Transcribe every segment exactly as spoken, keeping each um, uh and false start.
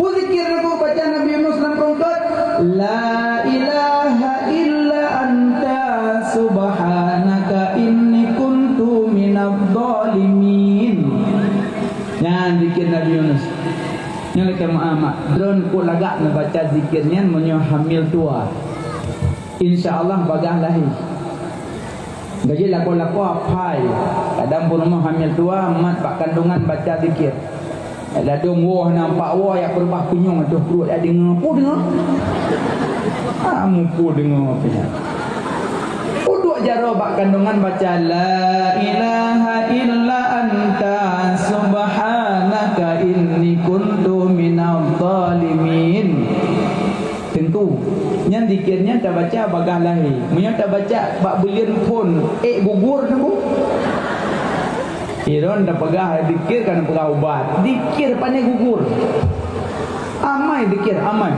Peue zikir Teungku baca Nabi Yunus lam peurungkot? "La ilaha illa anta subhanaka inni kuntu minadh dhalimin." Nyan zikir Nabi Yunus. Nyan lé keu meu'ah mak, droeneuh keu lagak neubaca zikir nyan meunyoe hamil tuha. Insya Allah bagaih lahé. Gaji lakoe-lakoe apai. Kadang peurumoh hamil tuha, mat bak kandungan baca zikir. Ladôm woe hana nampak woe, ya peurubah kunyong ateueh pruet, ya deungoe, peue deungoe? Kamu peue deungoe, peue nyan? Uduk jaroe bak kandungan baca, "La ilaha illa anta subhanaka inni kuntu minadh dhalimin." Teungku, nyan zikir nyan tabaca bagaih lahé. Meunyoe tabaca bak buleuen phon, ék gugur Teungku. Iron tapeugah zikir kan peugah ubat. Zikir pane gugur. Amai zikir, amai.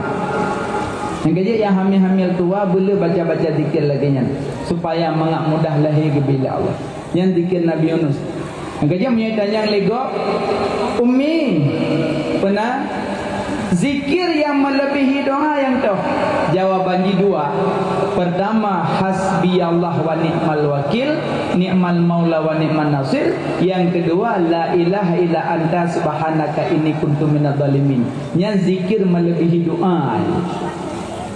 Nyang keujeuet nyang hamil-hamil tuha, beu le baca-baca zikir lagée nyan, supaya mangat mudah lahé geubri lé Allah. Nyan zikir Nabi Yunus. Nyang keujeuet meunyoe tanyong lé gob, "Ummi, peue na zikir nyang meuleubèh doa nyang toh?" Jawaban jih dua. Pertama, "Hasbiyallah wa ni'mal wakil, ni'mal maula wa ni'man nasir." Nyang keudua, "La ilaha illa anta subhanaka inni kuntu minadh dhalimin." Nyan zikir meuleubèh doa.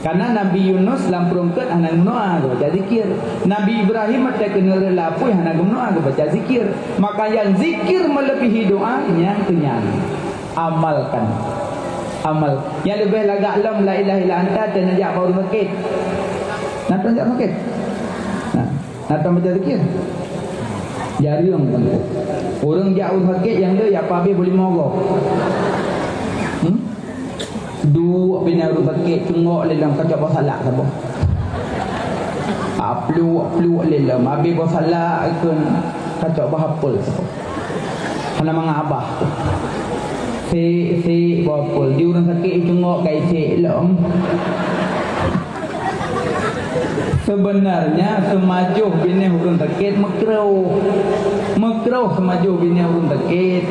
Karena Nabi Yunus lam peurungkot hana geumeudoa, geubaca zikir. Nabi Ibrahim watée keuneuk rot lam apui hana geumeudoa, geubaca zikir. Maka nyang zikir meuleubèh doa, nyang keu nyan. Amalkan. Amal. Nyang leubèh lagak lom la ilaha illa anta, teuh neujak bak ureuëng sakét. Na teuh neujak sakét? Nah. Na teuh baca zikir? Jareueng teungku. Ureuëng jak ureuëng sakét nyang le, jak pabéh boh limong goe. Hmm? Duek binéh ureuëng sakét, cungok lé lom, kacok boh salak saboh. Ah, pluek-pluek lé lom, abéh boh salak kheun, kacok boh apel saboh. Hana mangat abah. Sik-sik boh apel, di ureuëng sakét cungok kai sik lom. Sebenarnya seumajoh binéh ureuëng sakét meukruh. Meukruh seumajoh binéh ureuëng sakét.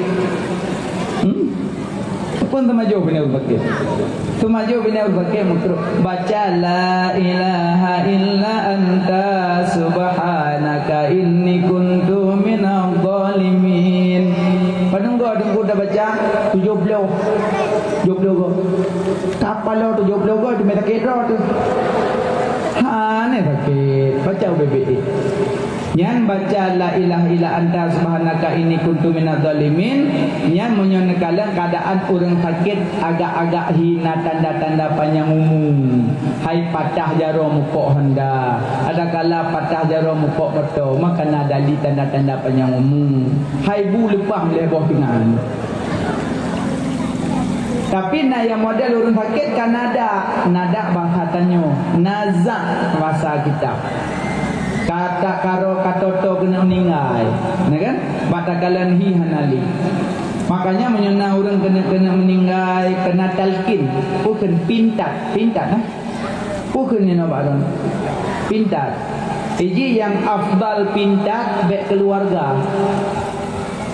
Hmm? Peue seumajoh binéh ureuëng sakét? Seumajoh binéh ureuëng sakét meukruh. Baca, "La ilaha illa anta subhanaka inni kuntu minadh dhalimin." Padum goe teungku tabaca? Tujoh ploh. Tujoh ploh goe. Tapaloe tujoh ploh goe teumé sakét droe teuh. Hana sakét, baca ubé-bé. Nyan baca la ilaha illa anta subhanaka inni kuntu minadh dhalimin. Nyan meunyoe neukalon keuadaan ureuëng sakét agak-agak hina tanda-tanda panyang umu. Hai patah jaroe mupok honda. Adakala patah jaroe mupok moto, maka na dali tanda-tanda panyang umu. Hai bu leupah lhèe boh teungan. Tapi na nyang model ureuëng sakét ka nadak, nadak bahasa tanyoe, nazak bahasa kita. Ka takaroe ka toto keuneuk meuninggai, na kan? Bak takalon hi hana lé. Makanya meunyoe na ureuëng keuneuk-keuneuk meuninggai, keuneuk talkin, peue kheun pintat, pintat nah. Peue kheun nyoe bak droen? Pintat. Iji nyang afdal pintat bék keuluwarga.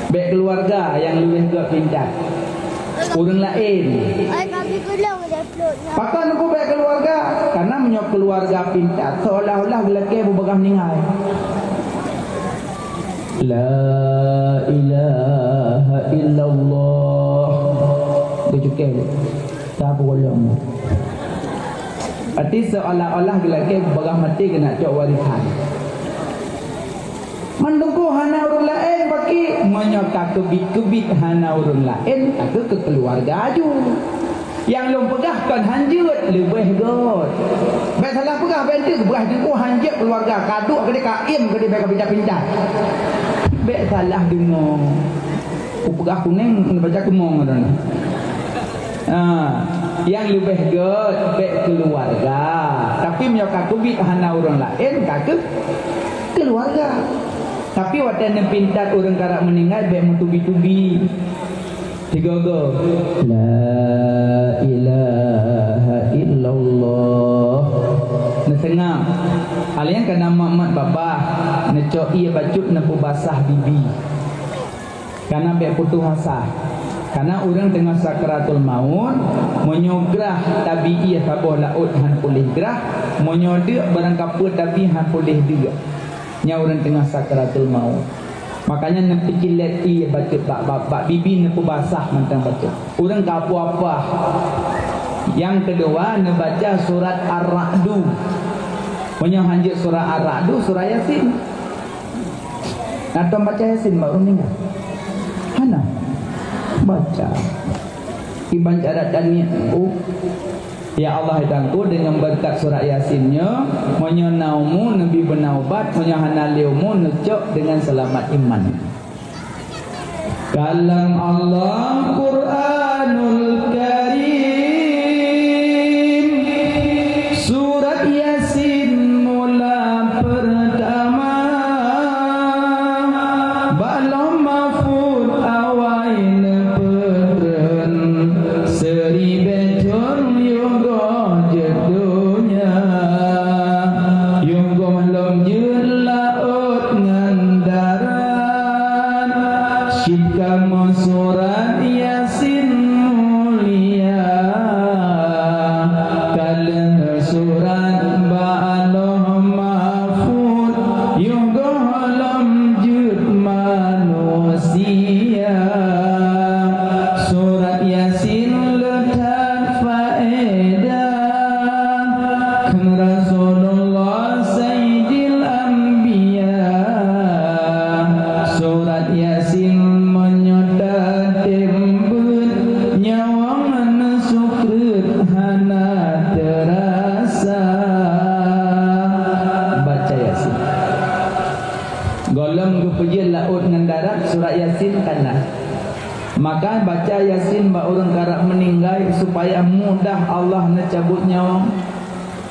Bék keuluwarga nyang leubeh gét pintat. Ureuëng laén. Ai, kaki gulung dia peluk. Pakon teungku bék keuluwarga? Karena meunyoe keuluwarga pintat, seolah-olah geulakée beubagaih meuninggai. La ilaha illallah. Geucukée. Tapeugohlom. Arti seolah-olah geulakée bagaih maté keuneuk cok warisan. Man teungku hana ureuëng laén paki, meunyoe ka keubiet-keubiet hana ureuëng laén, ka keu keuluwarga aju. Nyang lôn peugah kon hanjeuet, leubeh gét. Bék salah peugah, bék enteuk peugah teungku hanjeuet keuluwarga, ka duek keudeh ka iem keudeh bék ka pindah-pindah. Bék salah deungoe. Kupeugah kunéng, neubaca keumong droeneuh. Ha, nyang leubeh gét bék keuluwarga. Tapi meunyoe ka keubiet hana ureuëng laén, ka keu keuluwarga. Tapi watée neupintat ureuëng karab meuninggai, bék meutubi-tubi. Tiga go. La ilaha illallah. Neuseungab. Alèh nyan kana mat-mat babah, neucok ié bacut neupeubasah bibi. Kana bék putôh asa. Karena ureuëng teungoh sakratul maut, meunyoe grah tabi ié saboh laôt hán puléh grah, meunyoe deuk barang kapeue tabi hán puléh deuk. Nyan ureuëng teungoh sakratul maut. Makanya neupeucilét ié bacut bak, bak, bak bibi neupeubasah mantong bacut. Ureuëng ka apoh-apoh. Nyang keudua, neubaca surat Ar-Ra'du. Meunyoe hán jeuet surat Ar-Ra'du, surat Yasin. Na tom baca Yasin bak ureuëng ninggai? Hana. Baca. Iban cara taniet, oh. Ya Allah, hai Tuhanku, deungon beureukat surat Yasin nyoe, meunyoe na umu, neubi beuna ubat, meunyoe hana lé umu, neucok deungon seulamat iman. Kalam Allah Quranul Karim. Surat Yasin mula peurtama. Bak Lauh Mahfuz awai neupeutrön. Seuribée thon yoh goh jeuet donya, yoh goh lom jeuet laôt ngon darat. Cit kamoe surat Yasin mulia, ka lheueh surat bak Lauh Mahfuz, yoh goh lom jeuet manusia. Surat Yasin le that faedah, kheun Rasulullah Sayyidil Anbiya. Surat Yasin meunyoe tatem beuet, nyawöng neusukreut hana teurasa. Baca Yasin. Gohlom geupeujeuet laôt ngon darat, surat Yasin ka na. Maka baca Yasin bak ureuëng karab meuninggai supaya mudah Allah neucabut nyawöng.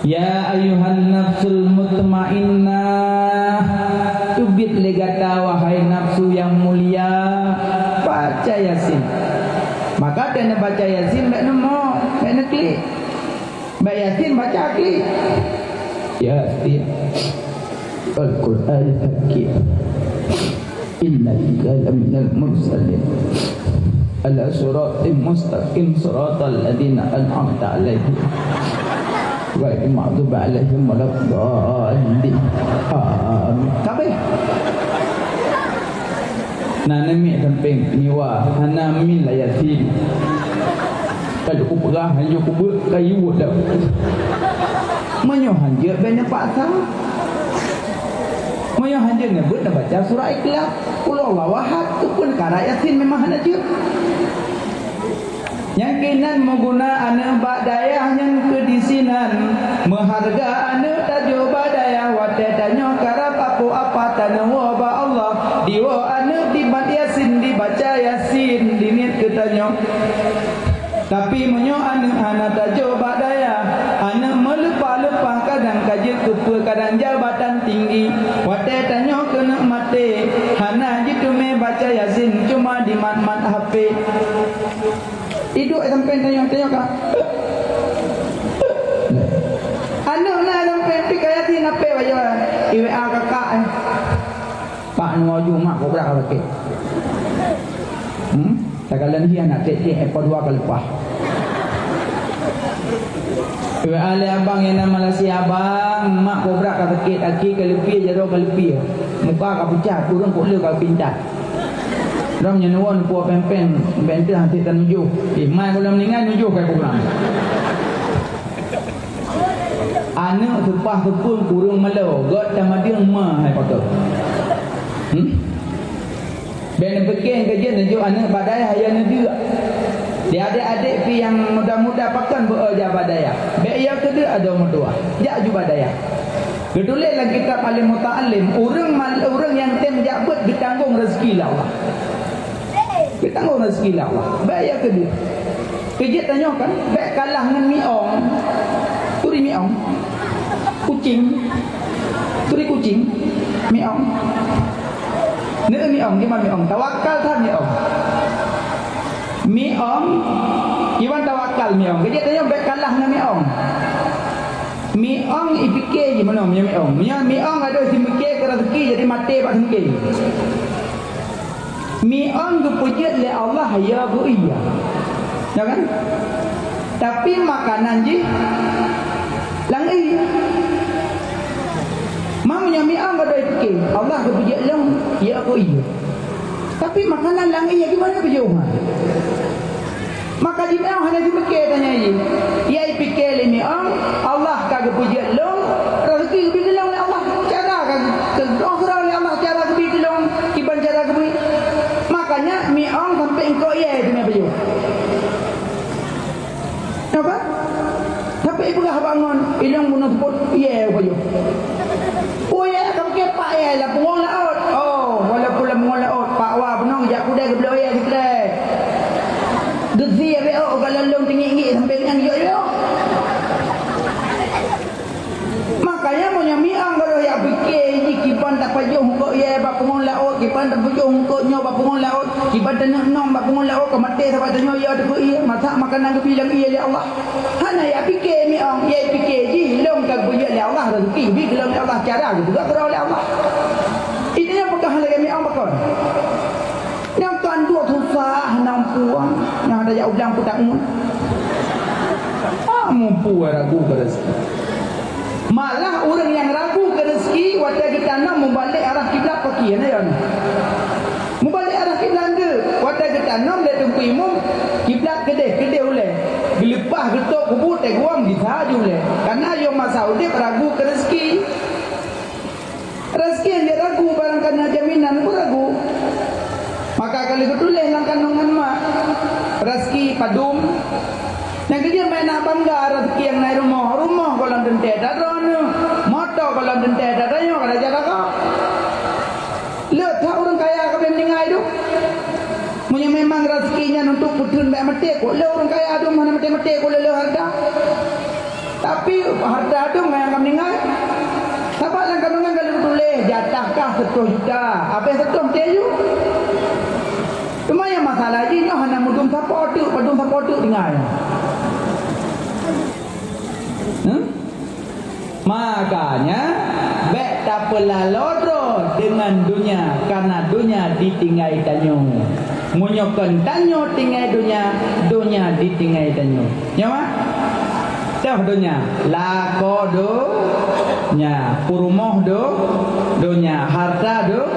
Ya ayyuhan nafsul mutmainnah, teubiet lé gata wahai nafsu nyang mulia. Baca Yasin. Maka watée neubaca Yasin bék neumok, bék neuklik. Baca Yasin, baca klik. Yasin. Al-Qur'anil Hakim. Innaka laminal mursalin. Ala siratim mustaqim, siratal ladzina an'amta 'alaihim. Ghairil maghdubi 'alaihim waladdallin. Amin. Sampai. Na namiet sampéng nyoe, hana min la Yasin. Ka lheueh kupeugah, hanjeuet kubeuet, ka yue dah. Meunyoe hanjeuet, bék neupaksa. Meunyoe hanjeuet neubeuet, neubaca surat Ikhlas, Qul huwallahu ahad, keupeue neukarab Yasin memang hana jeuet. Nyang keunan meuguna aneuëk bak dayah nyang keu disinan. Meuhareuga aneuëk tajôk bak dayah watée tanyoe karab apoh apa taneuwoe bak Allah. Diwoe aneuëk dimat Yasin, dibaca Yasin, diniet keu tanyoe. Tapi meunyoe aneuëk hana tajôk bak dayah, aneuëk meuleupah-leupah kadang ka jeuet keupeue kadang jabatan tinggi. Watée tanyoe keuneuk maté, hana jiteumé baca Yasin, cuma dimat-mat H P. Iduek sampéng tanyong-tanyong ka. Aneuk na sampéng pih ka Yasin hapé bak jalan. I W A kakak, eh. Pak nyoe ju mak kobra ka sakét. Hmm? Takalon hi anak cek-cek, eh, po dua ka leupah. I W A lé abang nyang na Malaysia, "Abang, mak kobra ka sakét, aki ka leupie, jaroe ka leupie. Muka ka pucat, ureueng kok le ka pintat." Lom nyan nuwoe neupue péng-péng, benteuh hase tanujoh. Eh, mai gohlom ninggai nujoh kai program. Aneuk seupah seupeueng kureueng malo, göt tamadeueng ma hai pakoe. Hmm? Bék neupike keu jeuet neujok aneuk bak dayah, ya neudeuk. Di adék-adék pih nyang muda-muda pakon beu-o jak bak dayah. Bék ya keudeuk adoe meutuah, jak ju bak dayah. Geutuléh lam kitab Alim Muta'allim, ureueng mal-, ureueng nyang tem jak beuet geutanggong rezeki lé Allah. Geutanggong rezeki lé Allah. Bék ya keudeuk. Keu jeuet tanyoe kan, bék kalah ngon miong. Turi miong. Kucing. Turi kucing. Miong. Neu miong, gimana miong? Tawakal that miong. Miong, iwan tawakal miong. Keu jeuet tanyoe bék kalah ngon miong. Miong ipike ji meunoe meunyoe miong. Meunyoe miong adoe simike keu rezeki jadi maté bak simike. Miong geupeujeuet lé Allah ya keu ié. Ya kan? Tapi makanan jih lam ié. Meunyoe miong ka doi pike, Allah geupeujeuet lôn ya keu ié. Tapi makanan lam ié gimana beujeuet? Maka jinoe hana jipike tanyoe jih. Ia jipike lé miong, Allah ka geupeujeuet lôn, rezeki geubri keu lôn lé Allah. Cara ka geu-, geu-, lé Allah cara geubri keu lôn, kiban cara geubri. Makanya miong sampai eungkôt ie teuma pajoh. Apa? Sampai peugah bangon, ilong bunoe seupôt ie pajoh. Oh, ie ka pakai pak ie lam punggong laôt. Oh, walaupun lam punggong laôt, pak wa bunoe jak kudai geubloe ie di kudai. Geusie beu ka lôn teungiek-ngiek sampoe nyan jok-jok. Makanya meunyoe miong ka lheueh jak pike jih kiban tapajoh eungkôt ie bak punggong laôt, kiban tapajoh eungkôt nyoe bak punggong laôt, kiban taneuk nom bak punggong laôt, ka maté saban tanyoe ie teupeue ie, masak makanan geubri lam ie lé Allah. Hana jak pike miong, jak pike jih lôn ka geupeujeuet lé Allah, rezeki geubri keu lôn lé Allah, cara geupeugah keudroe lé Allah. Itu nyang peugah lagèe miong pakon. Nyang kan duek susah, nampuang, nyang ada jak ulang putak ngun. Ah, mupu ragu keu rezeki. Malah ureueng nyang ragu keu rezeki, watèe geutanom mubalek arah kiblat paki, na yon. Mubalek arah kiblat deuh, watèe geutanom lé teungku imum, kiblat keudeh, keudeh ulèe. Geuleupah geutôp kubu teuguang di saha ju ulèe. Karena yôh masa udép ragu keu rezeki. Rezeki nyang jeuet ragu, barang kana jaminan pun ragu. Maka ka lheueh geutuléh lam kandungan mak, rezeki padum. Nyang keujeuet meunan bangga rezeki nyang na i rumoh. Rumoh gohlom teuntèe that droeneuh, moto gohlom teuntèe that tanyoe, ka lheueh jak raga. Le that ureueng kaya ka bèk meuninggai dum. Meunyoe memang rezeki nyan untuk peuteun bèk maté, kok le ureueng kaya dum hana maté-maté, kok le, le hareuta. Tapi hareuta dum nyang ka meuninggai. Sabab lam kandungan ka lheueh geutuléh, jatah kah seratus juta, habéh seratus maté ju. Cuma nyang masalah jih nyoe hana meudum sapo teuk, padum sapo teuk tinggai. Hmm? Makanya, bèk tapeulalo droe deungon donya, karena donya ditinggai tanyoe. Meunyoe kon tanyoe tinggai donya, donya ditinggai tanyoe. Nyoe, toh donya, lakoe donya, peurumoh do-, donya, hareuta do-,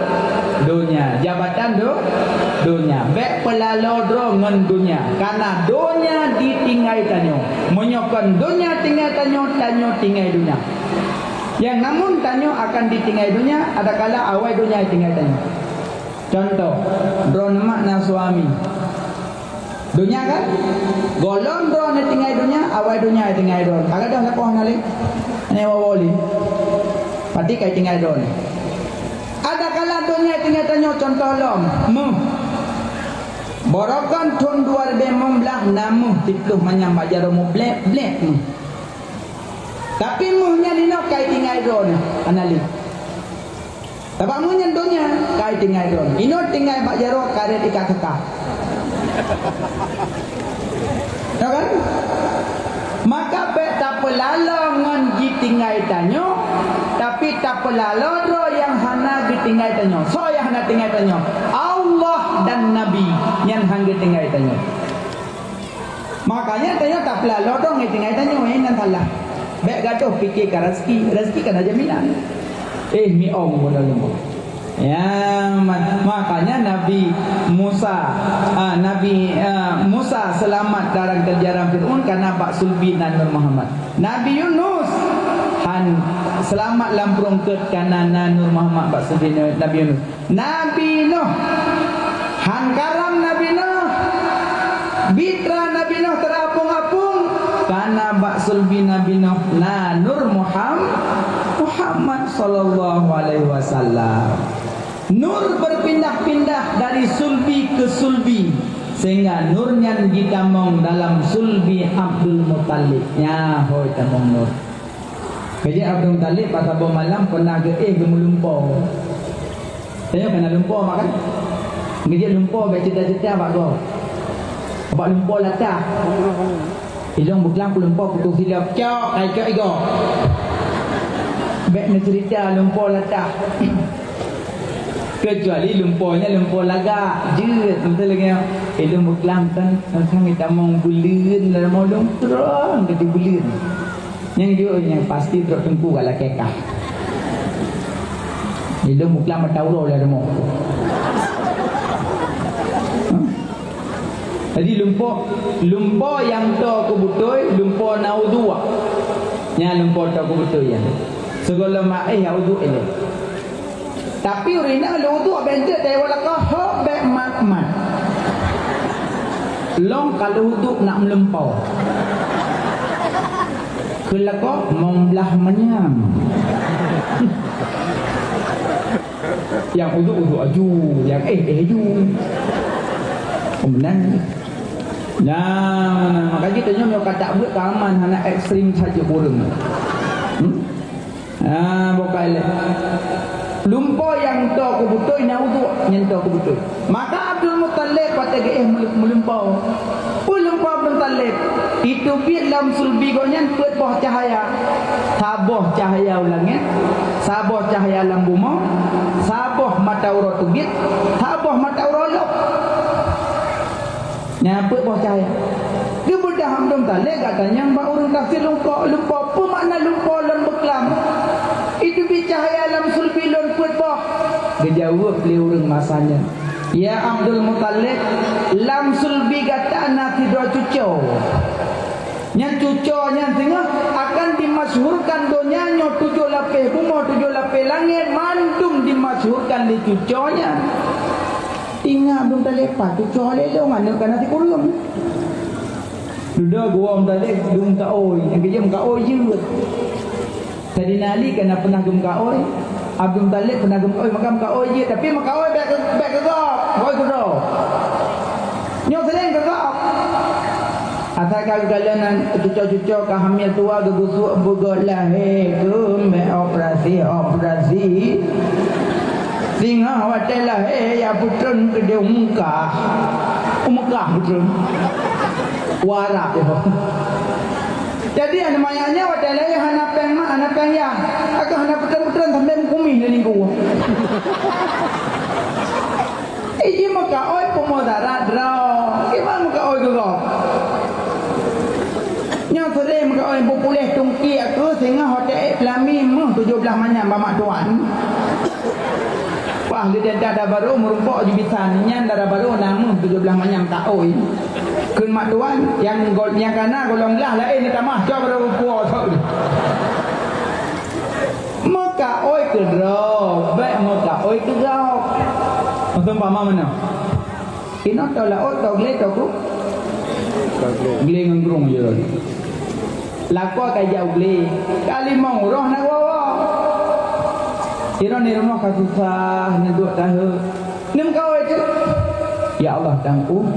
donya, jabatan do-, donya. Bèk peulalo droe ngon donya, karena donya ditinggai tanyoe. Meunyoe kon donya tinggai tanyoe, tanyoe tinggai donya. Nyang namun tanyoe akan ditinggai donya, adakala awai donya tinggai tanyoe. Contoh, droeneuh mak na suami. Donya kan? Gohlom droeneuh tinggai donya, awai donya tinggai droeneuh. Ka gadôh lakoe hana lé? Hana woe-woe lé? Pati ka tinggai droeneuh. Adakala donya tinggai tanyoe, contoh lom, méuh. Baroekon thon dua ribèe limong blah na méuh siplôh manyam bak jaroe mublek-blek méuh. Tapi méuh nyan inoe ka itinggai droeneuh, hana lé. Sabab méuh nyan donya, ka itinggai droeneuh. Inoe tinggai bak jaroe karét ikat saka. Ya kan? Maka bèk tapeulalo ngon jitinggai tanyoe, tapi tapeulalo droe nyang hana geutinggai tanyoe. Soe nyang hana tinggai tanyoe? Allah dan Nabi nyang han geutinggai tanyoe. Makanya tanyoe tapeulalo droe ngon tinggai tanyoe, eh, nyan salah. Bèk gadôh pike ka rezeki, rezeki kana jaminan. Eh, miong bunoe leumo. Ya, ma-, makanya Nabi Musa, ah, Nabi, ah, Musa seulamat dalam kejaran Fir'aun karena bak sulbi na Nur Muhammad. Nabi Yunus han seulamat lam peurungkeut karena na Nur Muhammad bak sulbi Nabi Yunus. Nabi Nuh. Han karam Nabi Nuh. Bitra Nabi Nuh teurapung-apung. Karena bak sulbi Nabi Nuh na Nur Muham-, Muhammad sallallahu alaihi wasallam. Nur berpindah-pindah dari sulbi ke sulbi, sehingga nur nyan jitamong dalam sulbi Abdul Muttalib. Nyan ho tamong nur. Keujeuet Abdul Muttalib bak saboh malam pernah geuéh geumeulumpo. Tanyoe kana lumpo mak kan? Geujeuet lumpo bèk ceuta-ceuta bak gob. Bak lumpo latah. Ilong beuklam lumpo putôh silop. Cok, ai cok igoe. Bèk neuceurita lumpo latah. Keucuali lumpo nyan lumpo lagak, jeuet, beutôi lagèe nyan. Eh, lôn beuklam kan, kan, kan, tamong buleuen lam rumoh lôn, trang keu buleuen. Nyang jeuet nyang pasti trok teungku ka lakèe kah. Eh, lôn beuklam mata uroe lam rumoh. Jadi lumpo, lumpo nyang toe keu beutôi, lumpo na udhu. Nyan lumpo toe keu beutôi nyan. Sigohlom maéh udhu ilèe. Tapi ureueng inong lheuh udhu bèk enteuk teuwoe lakoe, hok bèk mat-mat. Lôn ka lheuh udhu nak meulumpo. Keu lakoe mong blah manyam. Nyang udhu, udhu aju, nyang éh, éh aju. Meunan. Nah, meunan. Maka jih tanyoe nyoe ka dak beuet ka aman, hana ekstrem saja ureueng. Hmm? Ah, bukai lé. Lumpo nyang toe keu beutôi na udhu, nyang toe keu beutôi. Maka Abdul Muttalib watèe geuéh meul-, meulumpo. Peue lumpo Abdul Muttalib? Iteubiet lam sulbi gobnyan peuet boh cahya. Saboh cahya u langèt, saboh cahya lam bumoe, saboh mata uroe teubiet, saboh mata uroe lhôk. Nyan peuet boh cahya. Geubeudah Abdul Muttalib, gata nyang bak ureueng tafsir lumpo, lumpo, peue makna lumpo lôn beuklam? Iteubiet cahya lam sulbi lôn peuet boh. Geujaweueb lé ureueng masa nyan, "Ya Abdul Muttalib, lam sulbi gata na sidroe cuco. Nyan cuco nyan singoh akan dimasyhurkan donya nyoe tujoh lapéh bumoe, tujoh lapéh langèt, mandum dimasyhurkan lé cuco nyan." Ingat Abdul Muttalib, pat cuco lé lôn, aneuk ka na sikureueng. Dudoe geuwoe Muttalib, dum kaôi, nyang keujeuem kaôi jeuet. Saidina Ali ka na peunah geumeukaôi, Abdul Muttalib peunah geumeukaôi, maka meukaôi jeuet, tapi meukaôi bèk keu, bèk keu gob, meukaôi keu droe. Nyoe seuréng keu gob. Asai ka geukalon nan cuco-cuco ka hamil tuha geugusuk beugöt lahé keumbèk operasi, operasi. Singoh watèe lahé ya peutrön keudéh u Meukah. U Meukah peutrön. U Arab ya. Jadi aneuk manyak nyan watèe lahé hana péng mak, hana péng yah. Akhé hana peutrön-peutrön sampai meukumih lé ningku. Iji meukaôi peumudarat droe. Kiban meukaôi keu gob. Nyoe seuréng meukaôi beupuléh tungki aku singoh hotel ék peulami meuh tujoh blaih manyam bak mak tuan. Wah, lé dara barô meurumpok ju bisan, nyan dara barô na meuh tujoh blaih manyam kaôi. Kheun mak tuan, nyang gol-, nyang kana golom glah laén neutamah, cok barô puwoe sok. Meukaôi keu droe, bèk meukaôi keu gob. Maksud umpama meunoe. Inoe toe laôt, toe glé, toe ku-, glé ngon krueng je. Lakoe ka jak u glé, ka limong uroe na woe-woe. Inoe di rumoh ka susah, neuduek tahe. Neumeukaôi teuk. Ya Allah, Teungku.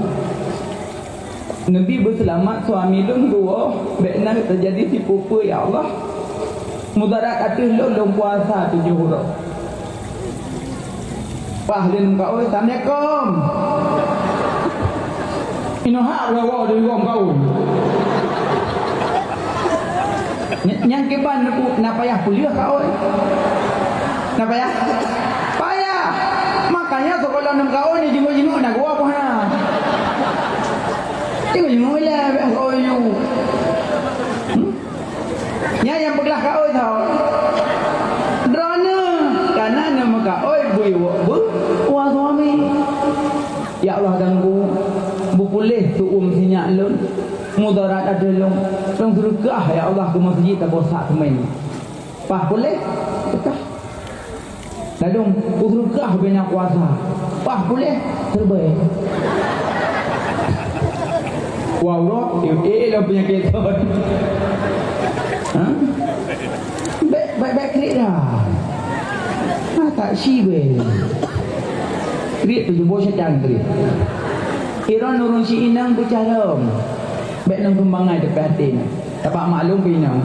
Neubi beuseulamat suami lôn dua, bèk na teujadi sipeue-peue, ya Allah. Mudarat ateueh lôn, lôn puasa tujoh uroe. Bah lôn meukaôi, "Assalamualaikum." Inoe hak rawa di ruang kaum. Ny-, nyang kiban na pu-, na payah peuleueh kaôi. Na payah? Payah. Makanya sigohlom neumeukaôi ni jinguk-jinguk na gua pun hana. Jinguk-jinguk lah, bèk kaôi ju. Hmm? Nyan nyang peuglah kaôi tho. Droeneuh kana neumeukaôi bui wak beu wa suami. Ya Allah, Teungku, beupuléh tu'um sinyak lôn. Mudarat ateueh lôn. Lôn seudeukah, ya Allah, keu meuseujid taboh sak teumèe. Paih puléh, seudeukah. Ladôm, "Ku seudeukah bina kuasa." Paih puléh, seureubèe. Wah, uroe, eh, eh, lom peunyakét thon. Ha? Bèk, bèk, bèk kriet dah. Ha, tak si bèe. Kriet tu jumbo syaitan kriet. Iron ureueng si inong beucarông. Bèk ngon keumangai teupèh até nyan. Sabab maklum keu inong.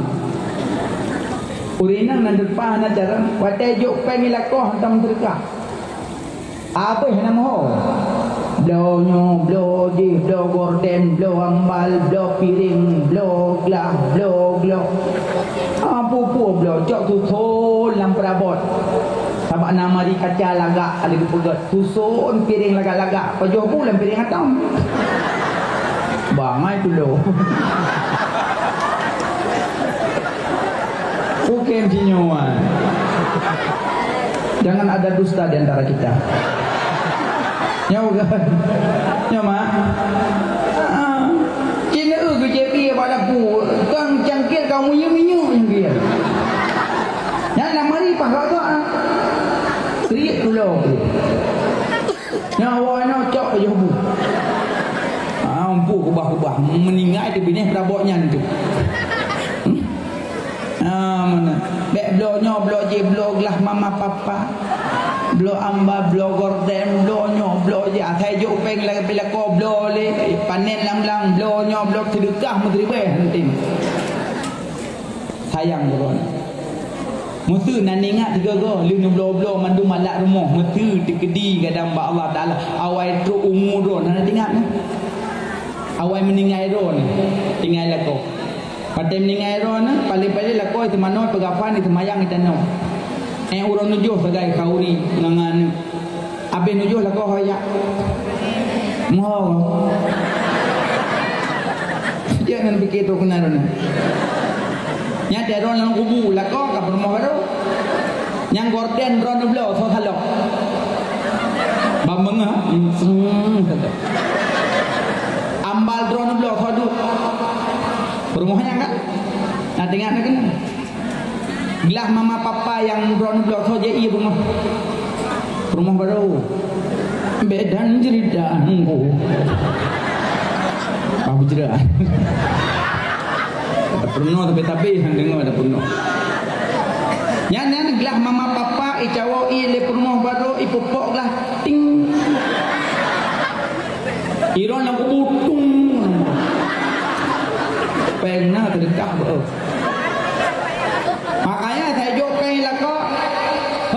Ureueng inong nan teupah hana carông, watèe jok péng i lakoe hantom seudeukah. Abéh hana meuho. Bloe nyoe, bloe jih, bloe gorden, bloe ambal, bloe piréng, bloe glah, bloe gloe. Ah, peue-peue bloe, cok suson lam peurabot. Sabab na mari kaca lagak, ada geupeugah, susun piring lagak-lagak, pajoh bu lam piring atong. Bangai tulo. Bukan jinyoan. Jangan ada dusta di antara kita. Nyoe kan? Nyoe, Mak? Ah. Cina eu geujek bie bak laku. Kang cangkir kau minyeuk-minyeuk cangkir. Nyan lam mari paih gak-gak, ah. Kriet tulông tu. Nyan awak nyoe cok pajoh bu. Ah, empu kubah-kubah. Meuninggai teubinéh peurabot nyan tu. Hmm? Ah, mana? Bèk bloe nyoe, bloe jih, bloe glah mama papa. Bloe amba, bloe gorden, bloe nyoe, bloe jih. Asai jok péng lagèe lakoe bloe lé. Panen lam-lam, bloe nyoe, bloe seudeukah meusiribèe hana tem. Sayang droeneuh. Meuseu na ingat sigoe-goe, lheueh neubloe-bloe mandum alat rumoh, meuseu teukeudi gadang bak Allah Taala. Awai trok umu droeneuh, hana ingat nyoe. Awai meuninggai droeneuh, tinggai lakoe. Watèe meuninggai droeneuh, paléng-paléng lakoe teumanö, peugafan, teumayang, tanoh. Éh, uroe nujoh sagai khauri ngon aneuk. Abéh nujoh lakoe ho jak. Moho. Jangan pikir tu kena tu nah. Nyan droeneuh lam kubu, lakoe ka peurumoh baru. Nyang gorden droeneuh bloe, soe salok. Bak meungoh, hmm, salok. Ambal droeneuh bloe, soe duek. Peurumoh nyan kan? Nah, teuingat na keunan. Glah mama papa nyang droeneuh bloe soe jai ié beungoh. Peurumoh baru. Beda cerita angku. Apa cerita? Ada peurunoh tapi-tapi hana deungoe ada peurunoh. Nyan, nyan glah mama papa icawo ié lé peurumoh baru ipupok glah ting. Iron lam kubu tung. Péng na teudeukah beu. Makanya saya jok péng lakoe.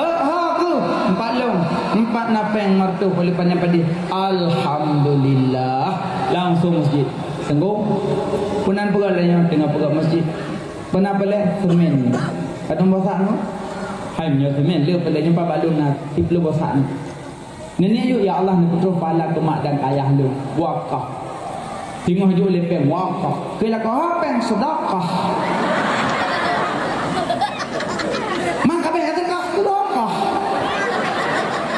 Ho, ho, ku. Empat lôn. Empat na péng martoh oleh pandai padé. Alhamdulillah. Langsung masjid. Tengok. Peunan peugah lé nyoe teungoh peugah masjid. Peunan peuleh semen. Kadang bosak nyoe. Hai nyoe semen le peuleh nyoe pa balon na. Tiep le bosak nyoe. Nenek yuk, ya Allah, neupeutroh pahala keu mak dan ayah lôn. Wakaf. Singoh jok lé péng, wakaf. Keu lakoe, ha, péng sedekah. Mang kabéh sedekah, sedekah.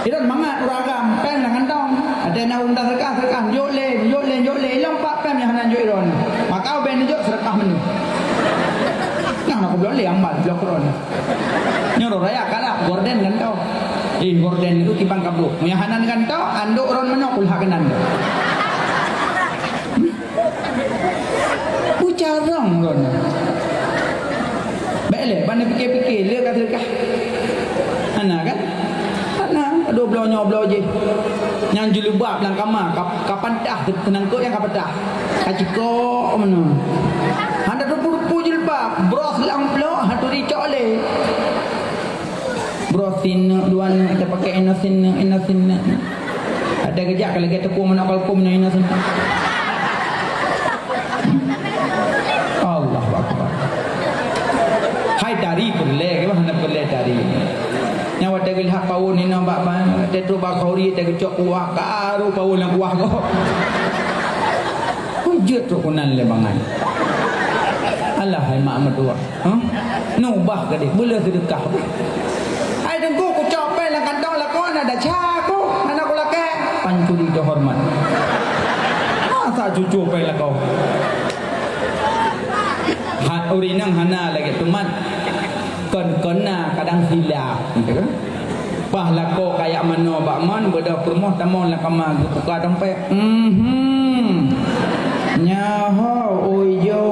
Iron mangat ureueng agam, péng lam kantong. Ada nak ureueng sedekah, sedekah. Jok lé, jok lé, jok lé. Ilong pat péng nyang hana jok iron. Maka ubé neujok sedekah menu. Nah, nak kubloe lé ambal, bloe kron. Nyoe raya kalak, gorden gantoe. Eh, gorden itu timbang kabloe. Meunyo hana gantoe, andok ron manok ulah keunan. Ucarong ron. Bèk lé, bani pikir-pikir, le ka sedekah. Hana kan? Hana, aduh bloe nyoe bloe jih. Nyang jilbab lam kama, ka, ka pantah, teunangkot nyang ka pantah. Ka cikok meunan. Hana rupu-rupu jilbab, bros lam bloe, ha turi cok lé. Bros sineuk, dua neuk, tapakèk inoe sineuk, inoe sineuk. Ada geujak ka lagèe teuku manok kalkun nyoe inoe sineuk. Allahu Akbar. Hai tari peureulèe, hana peureulèe tari. Nyang watèe geulhak pawon inoe bak ban, watèe trok bak khauri, watèe geucok kuah, karu pawon nyang kuah kok. Jeuet trok keunan lé bangai. Alah, hai mak meutuah. Hah? Nubah gadeh, beu le seudeukah. Hai Teungku, kucok péng lam kantong lakoe na desya ku, hana kulakèe. Pancuri teuhoreumat. Masa cucok péng lakoe? Ha, ureueng inong hana lagèe teuma. Kon, kon na kadang silap. Gitu kan? Paih lakoe kajak manoe bak mon, beudôh peurumoh tamong lam kama geubuka dompet. Mhm. Nyoe ho, oi jo.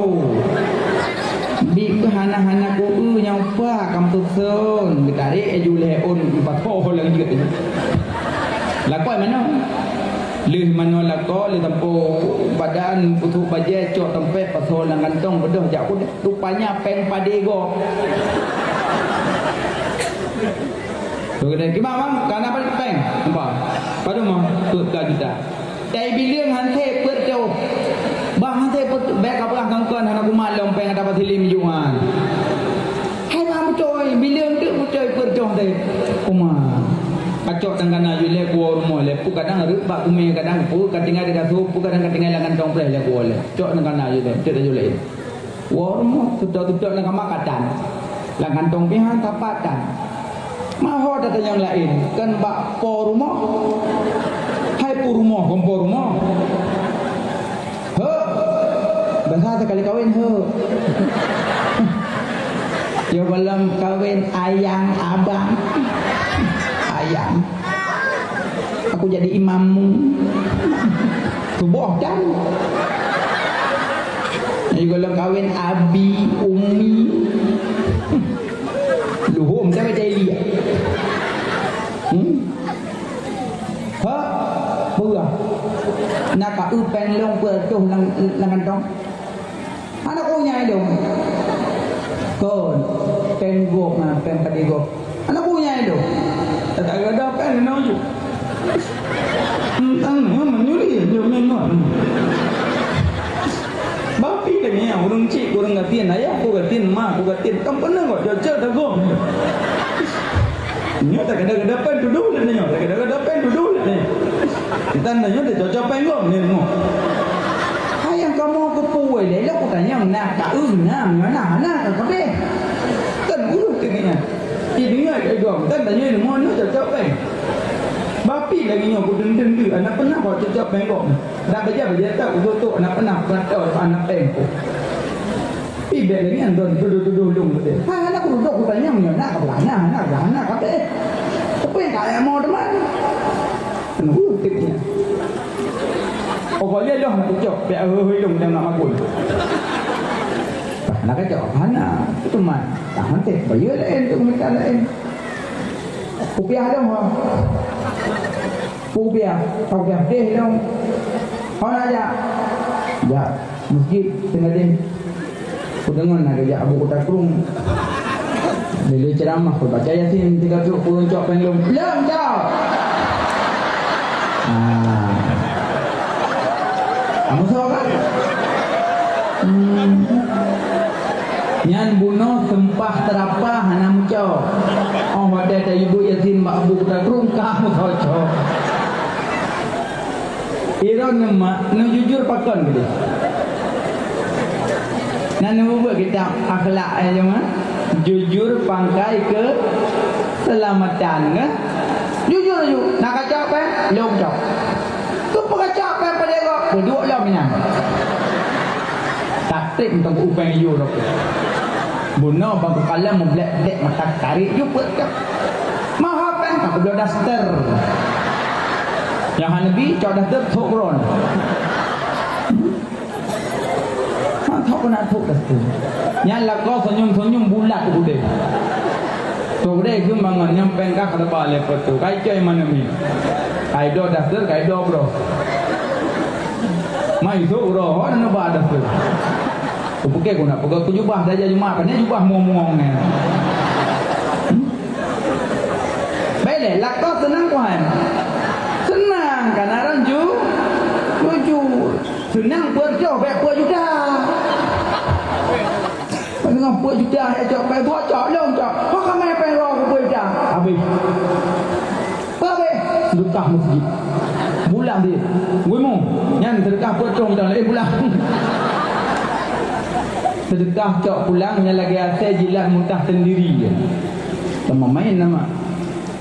Bit keuh hana-hana ku eu nyang upah kampeuson. Geutarek laju lhèe ôn, patho lagèe nyan. Lakoe manoe. Lheueh manoe lakoe, lheueh tampo badan, putôh bajèe, cok dompet, pasoe lam kantong, beudôh jak udép. Rupanya péng padé gob. Beugeutan kiban bang, kana péng? Nampak? Padum mah? Peuet ka juta. Dai bileueng han sép peuet reutôh. Bang han sép peuet, bèk ka peugah ngon kon hana kumat lom péng ata Basilim juan. Hai bang beutôi, bileueng teuk beutôi peuet reutôh. Uma, kacok tangkana yue lé kuwoe rumoh lé, peue kadang reuek bak kumé, kadang peue ka tinggai di kasô, peue kadang ka tinggai lam kantong preh lé kuwoe lé. Cok tangkana yue lé, cok laju lé. Woe rumoh, tutôk-tutôk lam kama ka tan. Lam kantong pih han sapat tan. Ma ho tatanyong laén, kan bak po rumoh. Hai po rumoh, kon po rumoh. Heuek. Biasa sekali kawin, heuek. Ya, belum kawin, ayang, abang. Ayang. Aku jadi imammu. Suboh kan? Jadi, belum kawin, abi, umi. Luhum, saya baca Elia. Hmm? Ha? Peugah. Na ka eu péng lôn peuet reutoh lam, lam kantong. Hana kunyai lôn. Kon, péng gob na, péng padé gob. Hana kunyai lôn. Tak ada péng na ju. Hmm, tang, ha, menyuli je memang. Bapi lagi ya, ureueng cik, ureueng gasien, ayah ku gasien, ma ku gasien. Kan pernah kok cocok tagong. Nyoe tak ada-ada péng tudoh lé nyoe, tak ada-ada péng tudoh lé nyoe. Entah na nyoe dah cocok péng gom ni nyoe. Hai nyang kamoe keupeue lé, lôn kutanyong na ka eu na, nyoe na, na ka kabeh. Kan ureueng keu nyan. Ci deungoe lé gom, entah na nyoe nyoe cocok péng. Bapi lagi nyoe kudeueng-deueng deuh, hana pernah kok cocok péng gom. Dak bajang-bajang tak kutotok, hana pernah kugantoe aneuk péng ku. Ih, bèk lagèe nyan, don tudoh-tudoh lôn beutôi. Ha, hana kutudoh, kutanyong nyoe, na ka beuhana, hana beuhana, kabeh. Tapi ka ayah mo teuma. Keuneuk tip nyan. Oh, boleh dah nak ucok, bèk hôi-hôi lôn dan nak makul. Hana kacok, hana. Itu teuma. Tak hanté, bayar laén, tu minta laén. Kupiah lôn, ha. Kupiah, kupiah deh lôn. Hana jak. Jak. Masjid Teungadeh. Kudeungoe na geujak Abu Kuta Krueng. Lé-lé ceuramah, kubaca Yasin, tiga truk, kureueng cok péng lom. Lom cok! Ah. Kamu soe kan? Hmm. Nyan bunoe seumpah teurapa hana meucok. Oh, watèe tayue beuet Yasin bak Abu Kuta Krueng, ka meusoe cok. Droeneuh mak, neujujur pakon keudeh. Na neumubuet kitab akhlak, eh, jeuet, jujur pangkai keuseulamatan, kan? Jujur aju, na kacok péng, lom cok. Keupeue kacok péng padé gob, peuduek lom nyan. Taktik untuk upeng yue rot. Bunoe bang kalon meublek-blek mata tarék ju peuet cok. Maha péng ka keubloe daster. Nyang hana bi cok daster thok ron. Mantap keunan thok daster. Nyan lakoe senyum-senyum bulat udeh. Thok udeh geumangon nyang péng ka keureuba lé peutu. Kai coy mana mi. Kai do daster, kai do bro. Mai thok ron neuba daster. Kupike ku nak peugah ku jubah saja jumah, pane jubah muong-muong nyan. Hmm? Baik lé, lakoe seunang ku hai. Seunang, kana ran ju, jujur. Seunang peuet reutoh, bèk peuet juta. Deungon peuet juta, ya cok, bèk buat cok, lom cok. Kok kamai pèng roh ku peuet juta? Habis. Peue habéh? Seudeukah meuseujid. Pulang dia. Gui mu. Nyan seudeukah peuet thon dan laén pulang. Seudeukah cok pulang nyan lagèe asèe jilat muntah sendiri je. Sama main nama.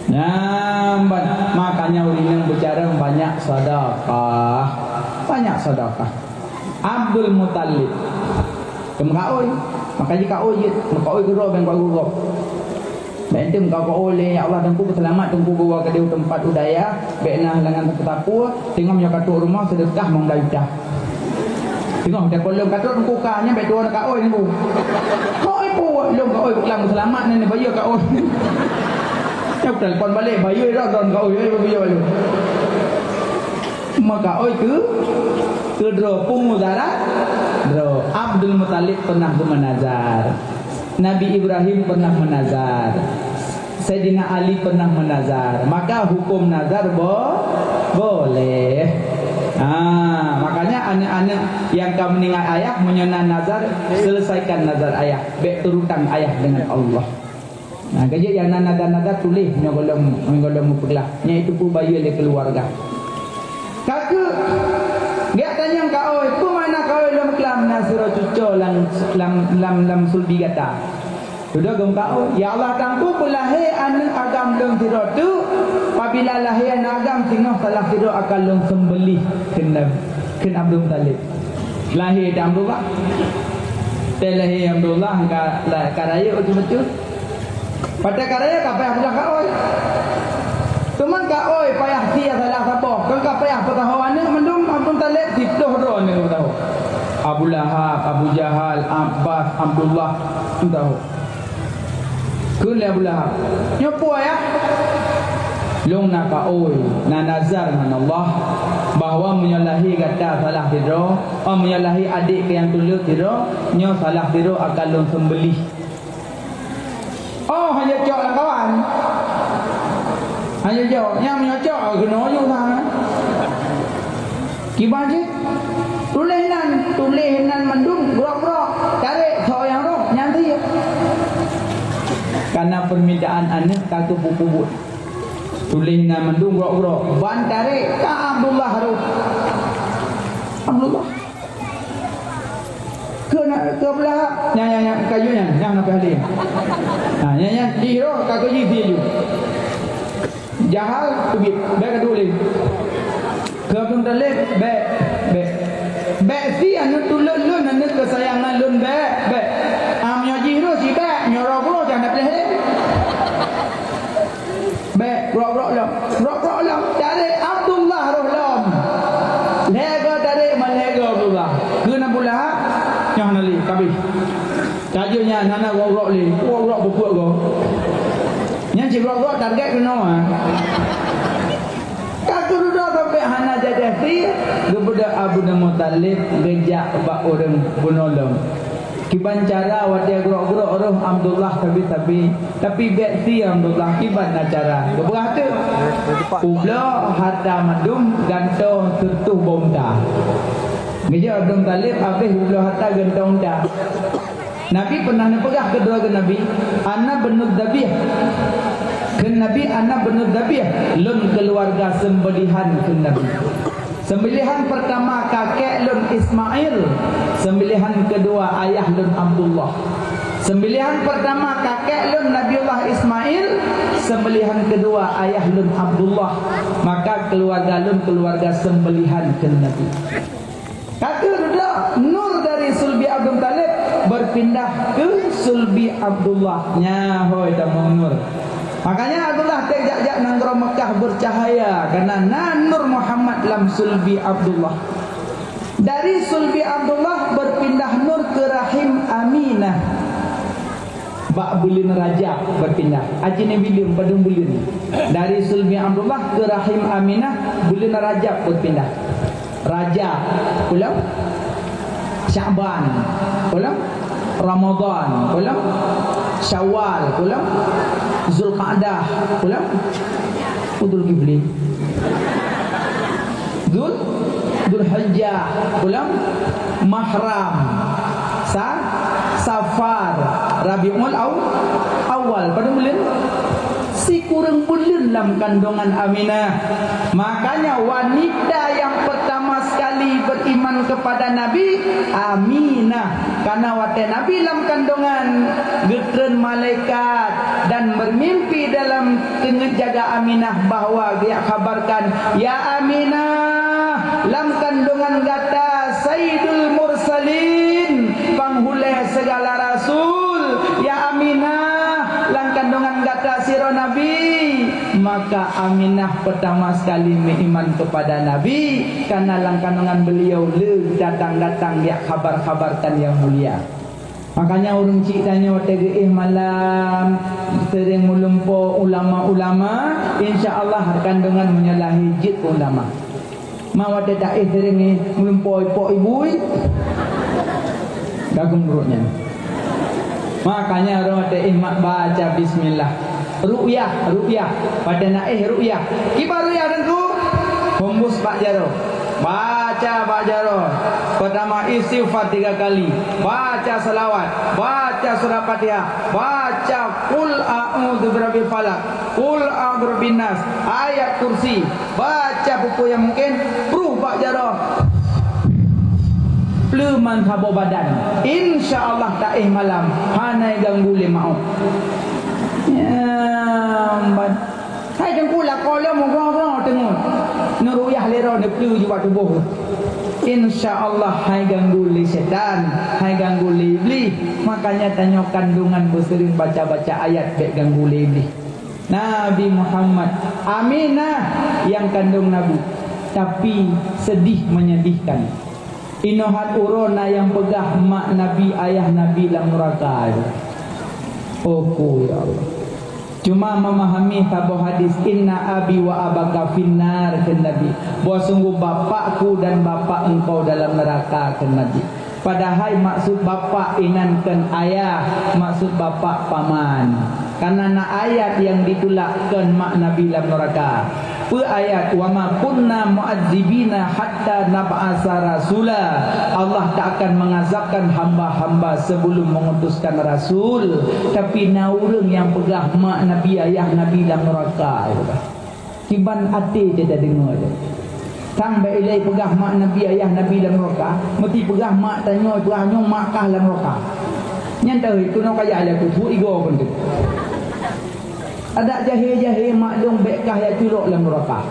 Nyan ban. Makanya ureueng nyang beucarông banyak sedekah. Banyak sedekah. Abdul Muthalib. Keu meukaôi. Maka jikaôi jeuet. Meukaôi keudroe bèk kuat gurop. Bèk tem ka keu'oh lé, "Ya Allah, Teungku, peuseulamat Teungku geuwoe keudéh u teumpat u dayah, bèk na halangan sapeue-sapeue, teungoh nyoe ka trok rumoh seudeukah meunggayuta." Teungoh teuka lom ka trok Teungku ka, nyan bèk tuwoe na ka'oi Teungku. Ka'oi peue, lom ka'oi, pulang peuseulamat nyan bayeue ka'oi. Nyan telepon balek, bayeue dah, dah ka'oi, eh, bayeue, bayeue. Meukaôi keu, keu droe peumuzarat, droe Abdul Muthalib pernah geumeunazar. Nabi Ibrahim pernah meunazar. Saidina Ali pernah meunazar. Maka hukum nazar bo-, boleh. Ha, makanya aneuk-aneuk nyang ka meuninggai ayah, meunyoe na nazar, selesaikan nazar ayah. Bèk teurutang ayah dengan Allah. Nah, ka jeuet nyang na naga-naga tuléh nyoe gohlom, nyoe gohlom meupeugah. Nyan itu peubayeue lé keuluwarga. Ka keuh, geujak tanyong kaôi, peue makna kaôi lom klam na sidroe cuco lam, lam, lam, lam sulbi gata? Dudoe geukaôi, "Ya Allah Tuhanku, peulahé aneuëk agam lôn sidroe teuk, pabila lahé aneuëk agam singoh salah sidroe akan lôn seumbeuléh," kheun Nab-, kheun Abdul Muthalib. Lahé Abdullah. Teuh lahé Abdullah ka, ka rayeuk beutôi-beutôi. Padahai ka rayeuk ka payah peugah kaôi. Teuma kaôi payah sie salah saboh, kon ka payah peusaho aneuëk mandum Abdul Muthalib, siplôh droe aneuëk peusaho. Abu Lahab, Abu Jahal, Abbas, Abdullah, peusaho. Kheun lé Abu Lahab, "Nyoe peue, Ayah?" "Lôn na kaôi, na nazar ngon Allah, bahwa meunyoe lahé gata salah sidroe, oh, meunyoe lahé adék keu nyang tuleuek sidroe, nyoe salah sidroe akan lôn seumbeuléh." Oh, hana cocok lam kawan. Hana cocok. Nyang meunyoe cocok, keunoe ju ha. Kiban cit. Tuléh nan, tuléh nan mandum grok-grok. Tarek soe nyang roh, nyan sie. Karena permintaan aneuëk ka geupeubuet. Tuléh nan mandum grok-grok. Ban tarek ka Abdullah roh. Abdullah. Keu na, keu beulah. Nyan, nyan, nyan, kayu nyan, nyan na pih halé. Ha, nyan, nyan, jih roh, ka keu jih sie ju. Jahal, teubiet, bèk ka duek lé. Keu Abdul Muthalib, bèk, bèk. Bèk sie aneuëk tuleuek lôn, aneuëk keusayangan lôn, bèk, bèk. Ah, meunyoe jih roh, si bèk, meunyoe roh, roh, jangan na pih lé. Bèk, grok-grok lom. Grok-grok lom. Tarek Abdullah roh lom. Lhèe goe tarek, meuhèe goe Abdullah. Kheun Abu Lahab, nyoe hana lé, ka abéh. Tajak nyan hana grok-grok lé. Grok-grok peupuek goe. Nyan cit grok-grok target keunoe, ha. Ka keududoe sampoe hana jajah sie, geubeudôh Abdul Muthalib geujak bak ureuëng bunoe lom. Kiban cara watèe grok-grok roh Abdullah sabe-sabe, tapi bèk sie Abdullah, kiban na cara. Geupeugah teuk, "Ubloe harta mandum, gantoe sireutoh boh unta." Geujak Abdul Muthalib habéh ubloe harta gantoe unta. Nabi pernah neupeugah keudroe geuh Nabi, "Ana bnu dzabih." Kheun Nabi, "Ana bnu dzabih, lôn keuluwarga seumbeulihan," kheun Nabi. Seumbeulihan peurtama kakek lôn Ismail, seumbeulihan keudua ayah lôn Abdullah. Seumbeulihan peurtama kakek lôn Nabiullah Ismail, seumbeulihan keudua ayah lôn Abdullah, maka keuluwarga lôn keuluwarga seumbeulihan kheun Nabi. Ka keuh dudoe, nur dari sulbi Abdul Muthalib berpindah ke sulbi Abdullah. Nyan hôi tamong nur. Makanya Abdullah teuk jak-jak nanggroe Mekah bercahaya, karena na nur Muhammad lam sulbi Abdullah. Dari sulbi Abdullah berpindah nur ke rahim Aminah. Bak buleuen Rajab berpindah. Aci ni bileueng, padum buleuen. Dari sulbi Abdullah ke rahim Aminah, buleuen Rajab berpindah. Rajab, pulang. Sya'ban, pulang. Ramadan, pulang. Syawal, pulang. Zulqa'dah, pulang. Udul Kifli. Zul, Zulhijjah, pulang. Mahram, Sa, Safar, Rabiul Aw, Awal. Padum buleuen? Sikureueng buleuen lam kandungan Aminah. Makanya wanita yang pertama sekali beriman kepada Nabi, Aminah. Karena watèe Nabi lam kandungan, geutreun malaikat dan bermimpi dalam teungeut jaga Aminah bahwa geujak khabarkan, "Ya Aminah, lam kandungan gata Sayyidul Mursalin, panghulèe segala rasul. Ya Aminah, lam kandungan gata sidroe Nabi." Maka Aminah pertama sekali meuiman kepada Nabi, karena lam kandungan beliau le datang-datang geujak khabar-khabarkan yang mulia. Makanya ureueng chik tanyoe watèe geuéh malam sering meulumpoe ulama-ulama, insya Allah kandungan meunyoe lahé jeuet ulama. Ma watèe taéh sering meulumpoe ipok ibui, kagum ruek nyan. Makanya ureueng watèe éh mak baca bismillah. Ruqyah, ruqyah. Watèe na éh ruqyah. Kiban ruqyah Teungku? Hembus bak jaroe. Baca bak jaroe. Pertama istighfar tiga kali. Baca salawat. Baca Baca surah Fatihah, baca Qul a'udzu birabbil falaq, Qul a'udzu birabbin nas, Ayat Kursi, baca peue-peue nyang mungken, pruh bak jaroe. Pleue man saboh badan. Insya Allah taéh malam, hana ganggu lé maôt. Nyang ban- Hai Teungku, lakoe lom uroe-uroe teungeut. Neuruyah lé droe neupleue jubah tuboh. Insya Allah hai ganggu lé setan, hai ganggu lé iblih. Makanya tanyoe kandungan beuseuring baca-baca ayat bék ganggu lé iblih. Nabi Muhammad, Aminah nyang kandong Nabi, tapi sedih menyedihkan. Inoe hat uroe na nyang peugah mak Nabi, ayah Nabi lam nuraka. Oku, ya Allah. Cuma memahami saboh hadis, "Inna abi wa abaka finnar," kheun Nabi. "Bahwa sungguh bapakku dan bapak engkau dalam neraka," kheun Nabi. Padahai maksud bapak inan kon ayah, maksud bapak paman. Karena na ayat nyang ditulak kon mak Nabi lam nuraka. Peue ayat, "Wa ma kunna mu'adzibina hatta nab'asa rasula." Allah tak akan mengazabkan hamba-hamba sebelum mengutuskan rasul. Tapi na ureuëng nyang peugah mak Nabi, ayah Nabi lam nuraka. Kiban até teudeungoe. Sang bék ilée peugah mak Nabi, ayah Nabi lam nuraka, meusti peugah mak tanyoe, peugah nyoe mak kah lam nuraka. Nyan tahu itu nyoe kaya ada kutu igo pun tu. Adak jahé-jahé mak dong bék kah ya culok lam nuraka.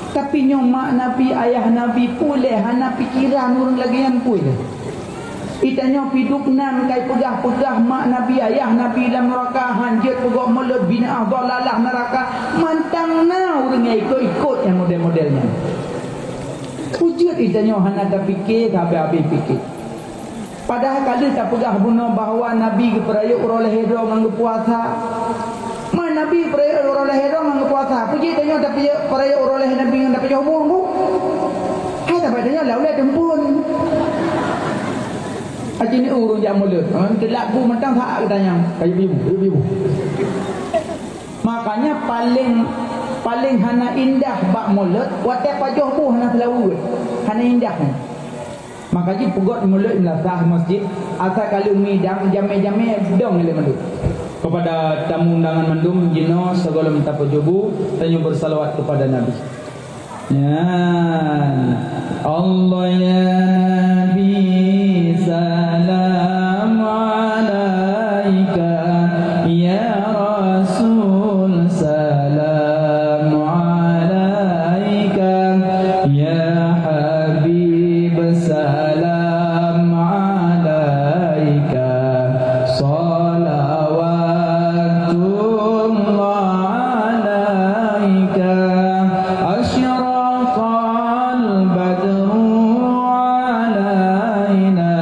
Tapi nyoe mak Nabi, ayah Nabi puleh hana pikiran ureuëng lagée nyan puleh. Itanyoe piduk nan kai peugah-peugah mak Nabi, ayah Nabi lam nuraka, hanjeuet peugok mulod binaah dolalah nuraka, mantang na ureuëng nyang ikot-ikot nyang model-model nyan. Kujeuet itanyoe hana tapike sabe-abe pike. Padahai ka lheueh tapeugah bunoe bahwa Nabi geupeurayeuk uroe lhée droe ngon geupuasa. Ma Nabi peurayeuk uroe lhée droe ngon geupuasa. Peue jih tanyoe tapeurayeuk uroe lhée Nabi ngon tapajoh boh, Bu? Hai tapai tanyoe lam ulée teumpun. Aci ni ureuëng jak mulod. Ha, teulak bu mantang saat geutanyong. Kayu bibu, kayu bibu. Makanya paling, paling hana indah bak mulod, watée pajoh boh hana seulaweuet. Hana indah nyan. Maka jih peugét mulod meulasah masjid, asa ka lheueh midang jamé-jamé dong lé mandum. Kepada tamu undangan mandum, jinoe sigohlom tapeujobu, tanyoe bersalawat kepada Nabi. Nyan. Allah ya Nabi, salam alaika, ya Rasul, salam alaika, ya Habib, salam alaika, salawatullah alaika, asyraqal badru alaina,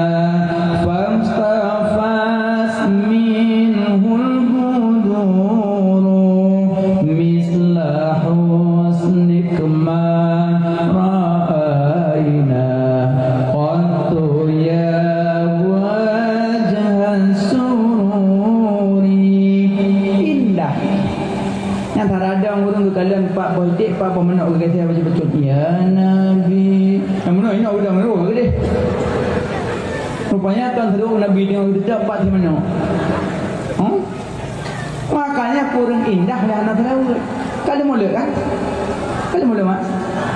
famtafas minhul buduru, misla husnik ma ra'aina qattu ya wajhas sururi. Indah. Nyang taradong ureuëng geukalon pat boh iték, pat boh manok geugeusé bacut-bacut. Ya Nabi. Nyang manok inok udang roh geude. Rupanya tuan seudeuek Nabi deungon geuteutap pat si manok. Huh? Makanya kureueng indah dah hana seulaweuet. Ka lheueh mulod kan? Ka lheueh mulod, Mak?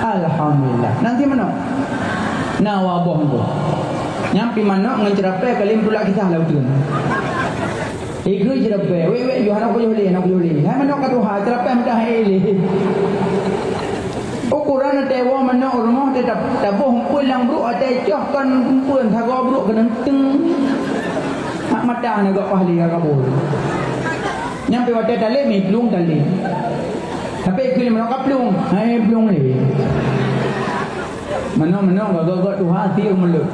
Alhamdulillah. Nanti manok. Na waboh engko. Nyang pi manok ngon ceurapée ka lheueh tulak kisah lam uteuen. Igeue ceurapée, wék-wék yoh, hana kuyoh lé, hana kuyoh lé. Hai manok ka tuha, ceurapée meudah hai lé. Ukoran watée woe manok u rumoh teutab-, taboh umpuen lam bruek, watée coh kon umpuen sagoe bruek keuneuk teueng. Mak mata hana gok pahlé ka kabur. Nyang pi watée talém, mi plueng talém. Tapi keu lé manok ka plueng, hai plueng lé. Manok-manok gagok-gok tuha tieng mulod.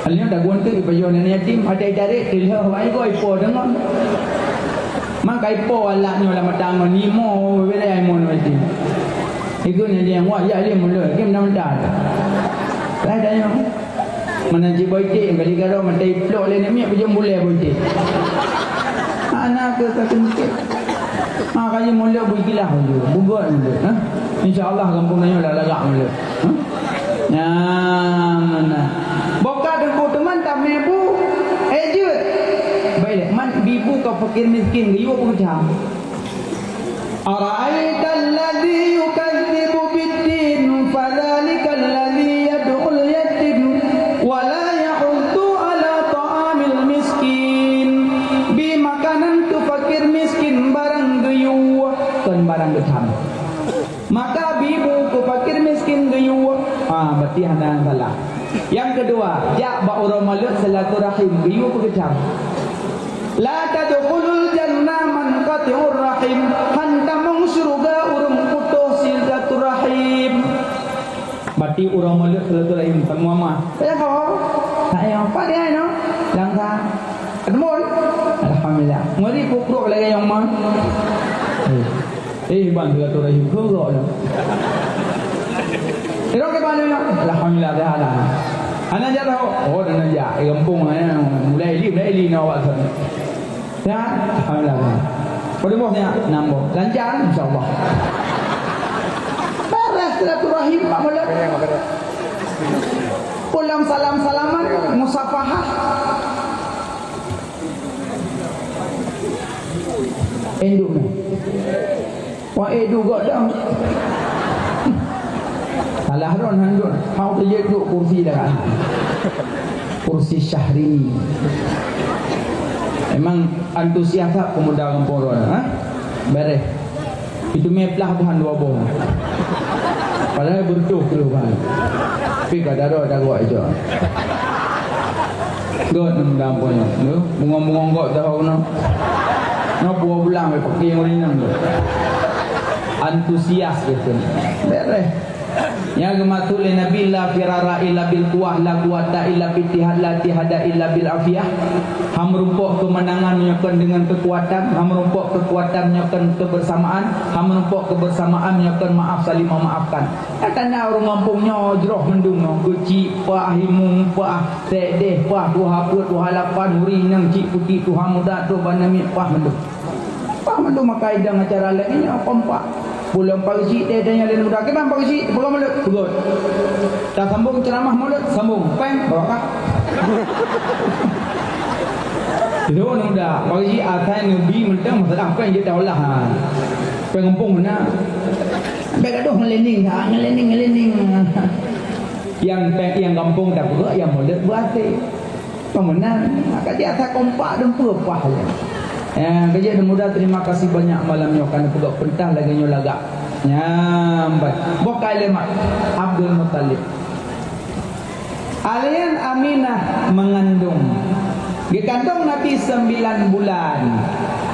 Alnyoe dagon teuk ipajoh nenek yatim, ada itarek tileuh wai goi po deungon. Mangkai po alat nyoe lam mata ngon nimo beda ai mon mati. Igun nyang dia wah ya lé mulod, kim dah mentah. Lai tanya. Mana cik boy tik, kali garo mata iplok lé nenek pujung bulai boy tik. Anak ke sakit. Ha, kaji mulod bui kilah mulod, bugot mulod, ha? Insya Allah gampông tanyoe lah lagak mulod. Ha? Nyan, nah. Boka deungon teuma tamé bu, eh, jeuet. Ibu ka fakir miskin geuyue peugah. Ara'aital ladzi yukadzibu biddin fadzalikal ladzi yad'ul yatim wa la yahuddu ala ta'amil miskin. Bi makanan keu fakir miskin barang geuyue, kon barang geutam. Maka bi bu keu fakir miskin geuyue, ha, berarti hana salah. Nyang keudua, jak bak uroe Maulud silaturahim geuyue peugeucam. La tadkhulul jannah man qati'ur rahim, han tamong syeuruga ureuëng putôh silaturahim. Berarti uroe Maulud silaturahim semua mah. Saya kau, saya apa dia no? Langkah. Ketemuan. Alhamdulillah. Ngeri pukuk lagi yang mah. Eh, ban silaturahim keu gok tu. Irong ke balik nak? Alhamdulillah, dah lah. Anak jak tahu. Oh, dah nak jak. Eh, gampung, eh. Mulai li, mulai li nak awak sana. Ya, alhamdulillah. Pada bosnya, nambah. Lancar, insyaAllah. Beres silaturahim, Pak Mulad. Pulang salam-salaman, musafahah. Induk ni. Wah, eh, dugok dong. Salah ron handun. Hau tu je duk kursi dah kan. Kursi Syahrini. Memang antusias tak pemuda kampung ron, ha? Beres. Itu meplah Tuhan dua boh. Padahal bertuh tu kan. Tapi kada ada dagok itu. Got nem gampang nyoe. Bungong-bungong got dah kena. Nyoe dua bulan weh pakai ureueng inong tu. Antusias gitu. Beres. Nyang geumaksud lé Nabi, "La firara illa bil quwwah, la quwwata illa bil ittihad, la ittihada illa bil afiyah." Han meurumpok keumeunangan meunyoe kon deungon keukuatan, han meurumpok keukuatan meunyoe kon keubeursamaan, han meurumpok keubeursamaan meunyoe kon maaf saling memaafkan. Nyang kana ureueng gampông nyoe jroh mandum nyoe, keuchik paih, imum paih, sekdes paih, tuha peuet, tuha lapan, ureueng inong chik putik, tuha muda, tuha banamiet paih mandum. Paih mandum maka idang acara lagèe nyoe kompak. Pulang pagi chik teuh tanya lé muda, "Kiban pagi chik, peugah mulod?" "Peugah." "Tasambong ceuramah mulod?" "Sambong." "Pèng?" "Bawa kah." Itu muda, pagi chik asai neubi mantong masalah pèng jeuet taulah. Pèng gampông na. Bèk gadoh ngeulending, ha, ngeulending, ngeulending. Nyang pèng nyang gampông tapeugah, nyang mulod beuaté. Pemenang, maka di atas kompak dan peupah je. Ya, kejap dan muda, terima kasih banyak malam nyoe karena peugah pentah lagèe nyoe lagak. Nyambat. Boh kai lé mak Abdul Muttalib. Alian Aminah mengandung. Geukandong Nabi sembilan bulan.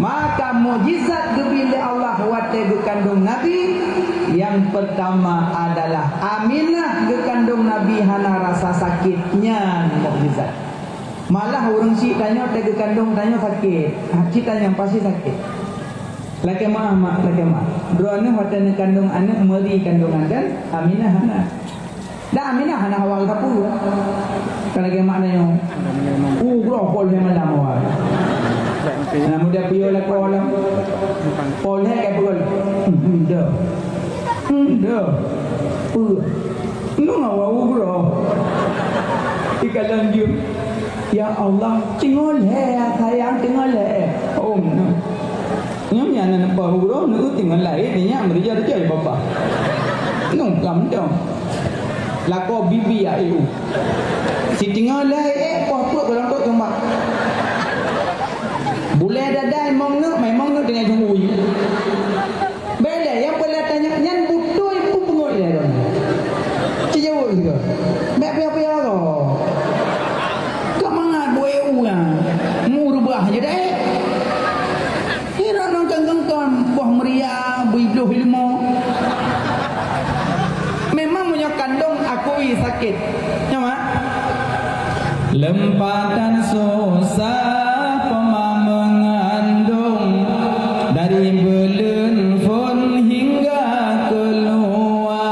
Maka mukjizat geubri lé Allah watèe geukandong Nabi, nyang pertama adalah Aminah geukandong Nabi hana rasa sakit. Nyan mukjizat. Malah ureueng chik tanyoe teuh geukandong tanyoe sakét. Ha, chik tanyoe pasti sakét. Lakèe meu'ah, mak, lakèe meu'ah. Droeneuh watèe neukandong aneuk meuri kandongan dan Aminah hana. Dan Aminah hana hawa geusapeue. Ka lakèe mak tanyoe. Ugroe pol lhèe malam awai. Nah, muda piôh lakoe lam. Pol lhèe ka peugah. Hmm, hmm, dah. Hmm, dah. Peue. Nyoe awak ugroe. Ikalon jeuem. Ya Allah, teungoh lhèe, ya sayang, teungoh lhèe. Oh, nyoe. Nyoe nyan aneuk ugroe, nyoe teungoh lahé, nyan meurija-rija di babah. Nyoe kam dong. Lakoe bibi ya ibu. Si teungoh lhèe, eh, poh peuet barang tu cuma. Bulèe dadai mong neuk, memang neuk teungoh jungui. Bèk lé, nyang peue lé tanyong nyan beutôi peue peungeut lé lôn. Ci jaweueb sigoe. Bèk piôh-piôh goe. Keu mangat buet ureueng. Meureubah je deh. Hira nong kengkong kon boh meuria bui bloh ilmu. Memang meunyoe kandong akui sakét. Nyo, Mak? Leumpatan susah poma meungandong, dari buleuen phon hingga keuluwa.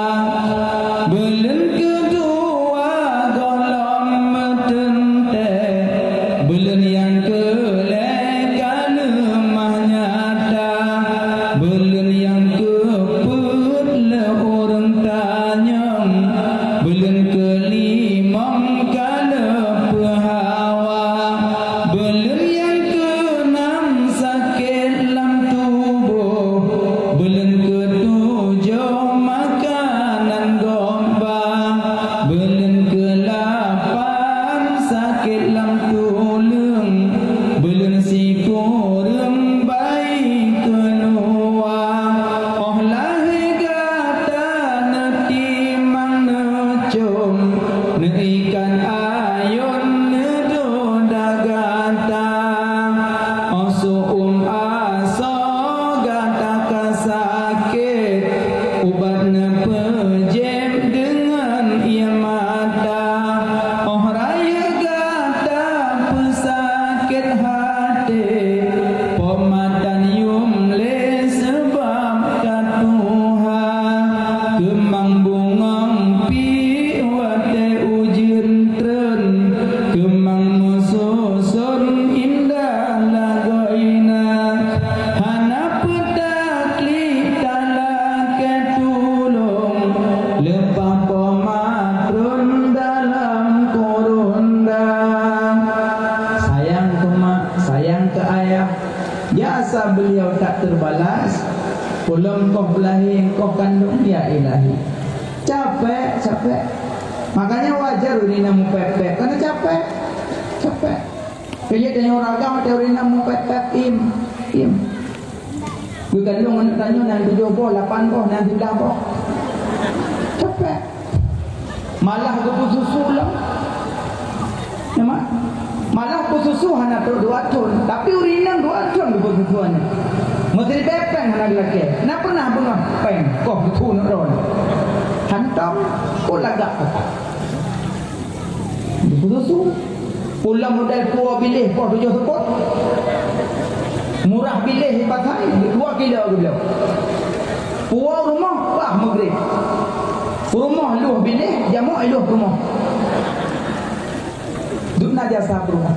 Buleuen keudua gohlom meuteuntèe, buleuen nyang keulhèe ka leumah nyata, buleuen nyang keupeuet lé ureueng tanyong, buleuen keulimong ka leupeuhawa. Sikureueng bai keuluwa, óh lahé gata neutimang neucöm, neuikan ayôn neudoda gata. Óh siuem asoe gata ka sakét, ubat neupeujieb deungon ié mata. Óh rayeuk gata peusakét até, po matan yum lé seubab ka tuha. Keumang bungong pih watée ujeuen treun, keumang meususon indah lagoina. Hana peutakli talakée tulông, leupah po mak treun dalam kurunda. Sayang keu mak, sayang keu ayah, jasa beliau tak terbalas. Peulom koh beulahé, koh kandong, ya Ilahi. Capek, capek. Makanya wajar ureueng inong meupet-pet, karena capek. Capek. Keu jeuet tanyoe ureueng agam, watée ureueng inong meupet-pet, im, im. Geukandong aneuk tanyoe nyang tujoh boh, lapan boh, nyang siblaih boh. Capek. Malah geupeususu lom. Namah? Malah peususu hana trok dua thon, tapi ureueng inong dua thon geupeususu aneuk. Meuseuti péng hana geulakée. Na pernah beungoh péng, koh geuthon droe. Hantom, kok lagak. Geupeususu. Pula model puwoe biléh poh tujoh seupôt. Murah biléh di pasai, dua kilo geubloe. Puwoe rumoh, bah meugreb. Rumoh lheueh biléh, jamoe lheueh rumoh. Dum na jasa peurumoh.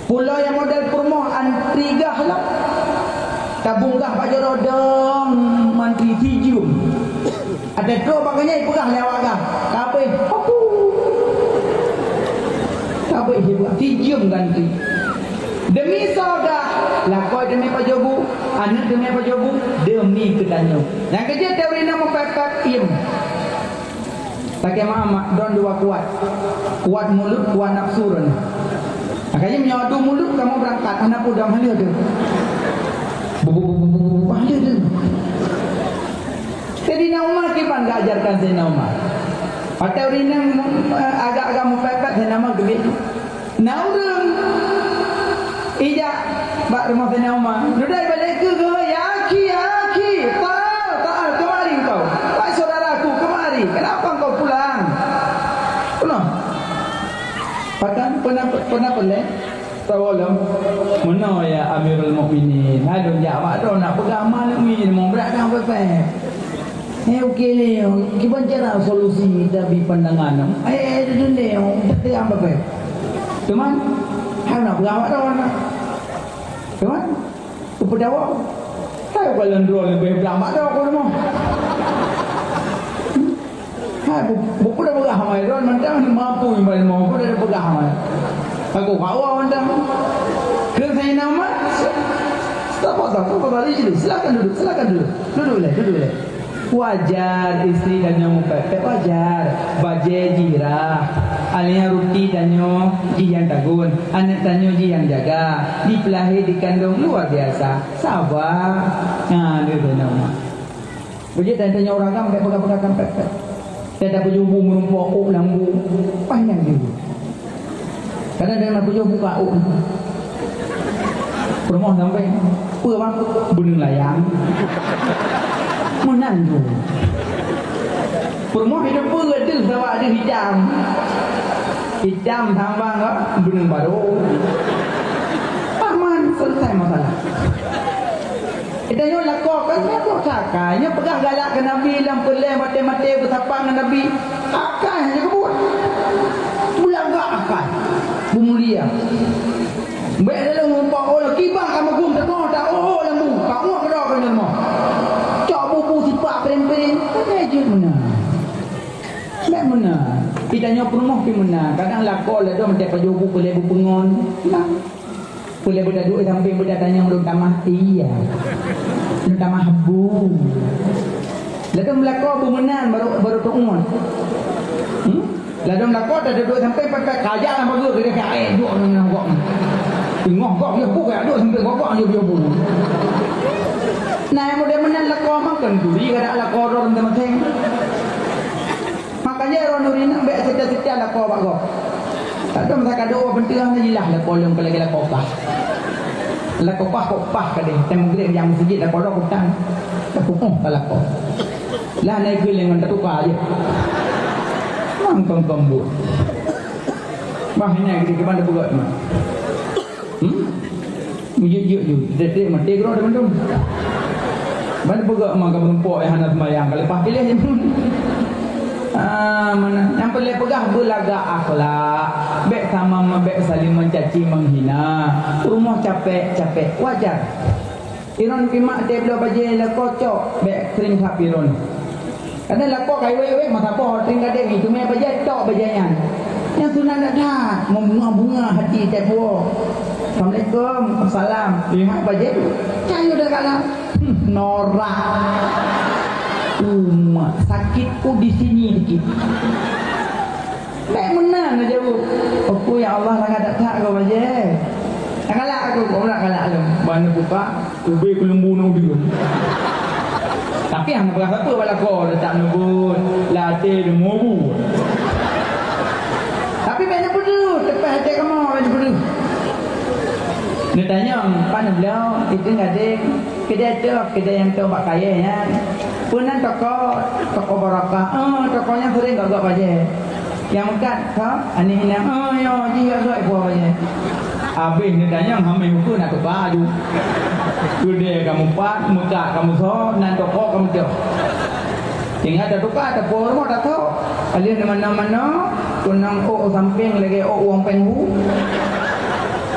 Pulo nyang model peurumoh antri gah lom. Tabong gah bak jaroe dong mantri sijeuem. Ada trok bak geuh nyan peugah lé awak gah. Kabeh. Apu. Kabeh dibuat sijeuem gantri. Demi soe gah, lakoe demi pajoh bu, aneuk demi pajoh bu, demi keu tanyoe. Nyang keujeuet teori na meupet-pet iem. Sakét meuamat, droen dua kuat. Kuat mulut, kuat nafsu droen. Makanya meunyoe adu mulut kamoe beurangkat, hana peue dong, hana dong. Bu, bu, bu, bu, bu, bu, hana dong. Saidina Umar kiban geuajarkan Saidina Umar. Watée ureueng inong, eh, agak-agak meupet-pet, Saidina Umar geubit. Na ureueng ijak bak rumoh Saidina Umar. Nudai bak lé keu geuh, "Ya akhi, ya akhi, ta'al, ta'al, kemari engkau. Wahai saudaraku, kemari. Kenapa engkau pulang?" Peunoh. Pakan, peunoh, peunoh peulée? Tahu lom. Meunoe ya Amirul Mukminin. Hai lôn jak bak droe nak peugah ma lôn mi, limong brat dang pepet. Eh, okey lé, kiban cara solusi tabi pandangan. Eh, eh, duduk deh, oh, tak tegang bagai. Teuma, hai nak peugah bak droe. Teuma, peue dawa. Hai bukan lôn droe leubeh blang bak droe aku teuma. Hai, bu-, buku dah peugah mai droe, mantang mampu mai mau, buku dah peugah mai. Aku kawa mantang. Keu saya nama. Stop, stop, stop, stop, silakan duduk, silakan duduk. Duduk leh, duduk leh. Wajar istri tanyoe meupet-pet, wajar. Bajée jih rhah. Alia ruti tanyoe jih nyang tagun. Aneuk tanyoe jih nyang jaga. Dipeulahé dikandong luar biasa. Saba. Nah, dia tanyoe. Beujeuet tanyoe ureueng agam bèk peugah-peugah kan pet-pet. Teutab peujeubu meurumpok ôk lam bu. Panyang jih. Kadang-kadang na peujeubu ka ôk. Peurumoh sampai, "Peue bang?" "Beuneung layang." Meunan tu. Peurumoh hidup peue deuh sawa deuh itam. Itam sambang ka beuneung barô. Aman, selesai masalah. Tanyoe lakoe kan, lakoe sakai. Nyoe peugah galak keu Nabi lam peulée maté-maté beusapa ngon Nabi. Akai hana geubuet. Beulagak akai. Beumulia. Bèk laju meurumpok, "Oh, kiban ka meugum teuka, ta oh, oh, lam bu. Ka ueh keudroe keu nyoe rumoh." Cok bubu sipak piring-piring. Kan jeuet meunan. Bèk meunan. Tanyoe peurumoh pih meunan. Kadang lakoe ladôm maté pajoh bu peulée bu peungon. Nah. Peulée beuda duek sampéng beuda tanyong lôn tamah, iya. Lôn tamah bu. Ladôm lakoe bu meunan baru, baru teuuet. Hmm? Ladôm lakoe dah duek sampéng pakai kajak lam bagoe, kira-kira, eh, duek ngon gok. Teungoh gob yoh bu, ka duek sampoe gob yoh bu. Nah, nyang model meunan lakoe mah kon turi, kada lakoe droe teumaseng. Makanya droeneuh rineueng bèk seutia-seutia lakoe bak gob. Tak ada masa kado penting na jilah lakoe lôn keu lagèe lakoe pah. Lakoe pah kok pah kadeh, teuh meugreb nyang meuseujid lakoe droe kutang. Tapi oh ka lakoe. Lah na ikeu lé ngon tatuka jih. Mang kong-kong bu. Bah, ini kita kemana buat mah? Hmm? Jeuet-jeuet ju, trek-trek maté keudroe teuma tu. Ban peugah ma ka meurumpok nyang hana seumayang, ka leupah piléh je. Ah, mana? Nyang peureulèe peugah beulagak akhlak. Bèk sama ma-, bèk saling mencaci menghina. Rumoh capek, capek. Wajar. Iron pimak teuh bloe bajèe lakoe cok, bèk krim that iron. Kadang lakoe ka iwèk-iwèk meusaboh, teuing gadeng, itumè bajèe, tok bajèe nyan. Nyang sunat that-that, meubunga-bunga hati tiep woe. "Assalamualaikum." "Waalaikumsalam." Lihat bajèe, cayo dah kalah. Hmm, norak. Umat sakitku di sini dikit. Bèk meunan neujaweueb. Aku, ya Allah, sangat that-that keu bajèe. Galak aku, kok galak lom. Ban buka, ubé keuleumbu nang udeueng. Tapi hana peugah sapeue bak lakoe, letak neubeuet, lam até deungoe bu. Tapi bèk neupeudeuh, teupah até kamoe bèk neupeudeuh. Neutanyong, "Pat neubloe?" "Itu gadeng." "Keudè toh, keudè nyang toh bak kayèe nyan." "Peue nan toko?" "Toko Barakah." "Oh, toko nyan sering gak-gak bajèe." Nyang meukat, ha? Aneuk inong, "Oh, yo, jih yo, soe buah bajèe." Abéh neutanyong, hamé ukeue na tuka aju. Keudè kamoe pat, meukat kamoe soe, nan toko kamoe cok. Tinggai tatuka, tapuwoe rumoh tasok. Alèh di mana-mana, keunong ôk sampéng lagèe ôk wong péng hu.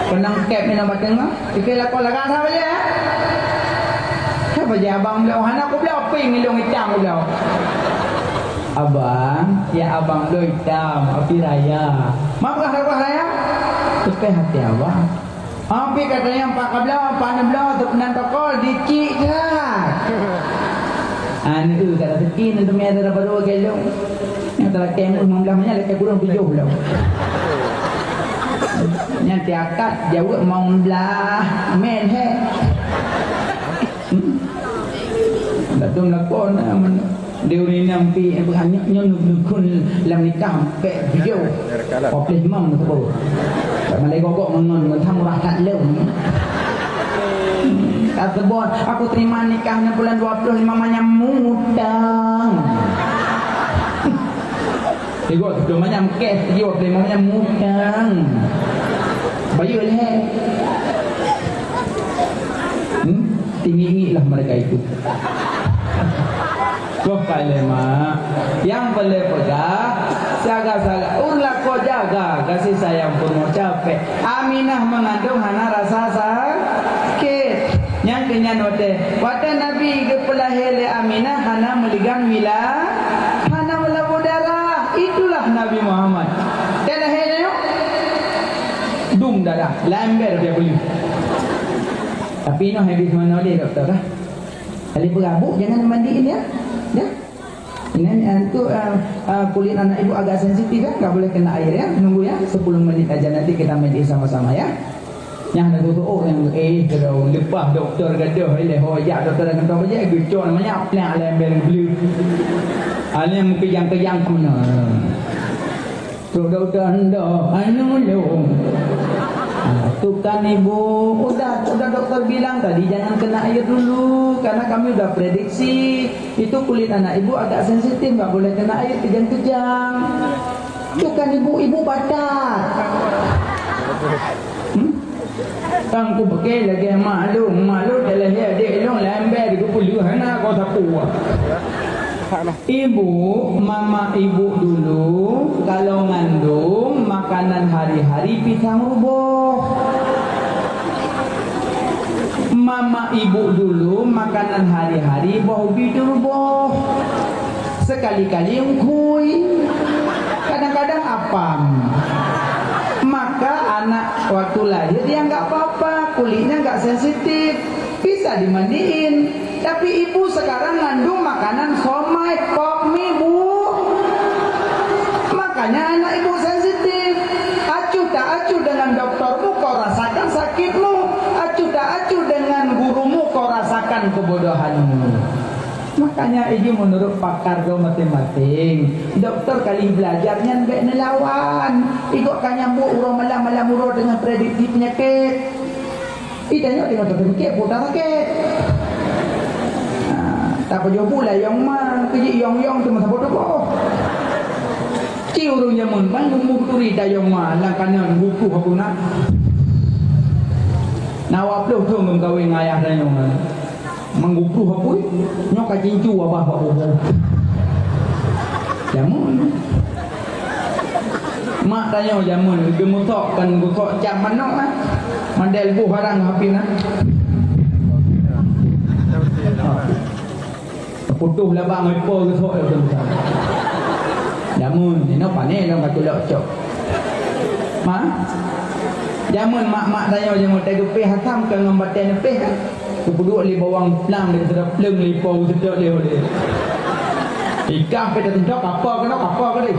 Keunong kép inong bak teungoh. Ikeu lakoe lagak that bajèe, eh? That bajèe abang bloe, hana kubloe, pink ilong itam kubloe. Abang, ya abang bloe itam, api raya. Ma peugah raya? Teupèh até abang. Api katanya pat kabloe, pat neubloe, teupeunang toko, dicik that. Aneuk, kada seuki, neuteumiet dara baru keu ilong. Nyang talakèe meuh limong blah, nyan lakèe kureueng tujoh lom. Nyan tiakat jaweueb limong blah, mén he. Hmm? Dak dum lakon, eh, men-, di ureueng inong pi, eh, beuranyek nyoe neukheun lam nikah, pèk video. Dua puluh lima meuteupeu. Tak malai gogok ngon, ngon, ngon tham murah that lom. Ka seubon, aku terima nikah nyan bulan dua puluh lima manyam mutang. Tiga puluh manyam cash, tiga puluh lima manyam mutang. Bayeue lé. Hmm? Tinggi-tinggi lah mereka itu. Kok ka lé, Mak? Nyang peureulèe peugah, saga-saga, ureueng lakoe jaga, kasih sayang peurumoh capek. Aminah meungandong hana rasa sakét. Nyang keu nyan watèe, watèe Nabi geupeulahé lé Aminah hana meuligang wila-, hana meulabu darah. Itulah Nabi Muhammad. Teuh lahé nyoe, dum darah, lamber dia peuleuh. Tapi noh habéh manoe lé dokto dah. Kali beurabuk jangan dimandiin ya. Ya. Ini, eh, tu, eh, eh, kulit anak ibu agak sensitif ya, nggak boleh kena air ya. Nunggu ya, sepuluh menit aja nanti kita mandi sama-sama ya. Nyang na geuh oh nyang eh keudroe leupah dokto gadoh ilèe ho jak dokto dan kantong bajèe geucok namanya plak lé embel bleu. Alèh meukeujang-keujang keunoe. Trok dokto endo anu lôn. Ah, tukan ibu, udah, udah doktor bilang tadi jangan kena air dulu karena kami udah prediksi itu kulit anak ibu agak sensitif, nggak boleh kena air kejang-kejang. Tukan ibu, ibu batat. Hmm? Tang ku pike lagèe mak lôn, mak lôn dah lahé adék lôn lambat geupeuleueh hana ko sapeue. Ibu, mama ibu dulu kalau ngandung makanan hari-hari pisang ruboh. Mama ibu dulu makanan hari-hari boh ubi tuboh. Sekali-kali engkui. Kadang-kadang apam. Maka anak waktu lahir dia nggak apa-apa, kulitnya nggak sensitif. Bisa dimandiin. Tapi ibu sekarang ngandung makanan somai, pop mie, Bu. Makanya anak ibu sensitif. Acuh tak acuh dengan dokter, Bu, kau rasakan sakit. keubodohan. Makanya iji menurut pakar do masing-masing. Doktor kali belajar nyan bèk neulawan. Igok ka nyambok uroe malam-malam uroe dengan prediksi penyakit. Ih, tanyoe teungoh tapike peue sakét. Ah, tapajoh pula yong ma, keu jiyong-yong teuma saboh tuboh. Ci ureueng jameun ban geumeuturi tayong ma lam kanan gupluh aku na. Na dua ploh thon geumeukawen ngon ayah tanyoe. Meugupluh apui, nyoe ka cincu abah bak bubu. Jameun. Mak tanyoe jameun geumeutok kan geutok cap manok ah. Mandel boh barang api na. Putoh laba ngon ipo geusok lé. Jameun, inoe pane lom ka tulok cok. Ma? Jameun mak-mak tanyoe jameun teugeupéh asam ka ngon batée neupéh kan. Geupeuduek lé bawang plang dan sidroe pleueng lé po geuseudok lé ulée. Ikah pih teusintok apa keunoe apa keudeh.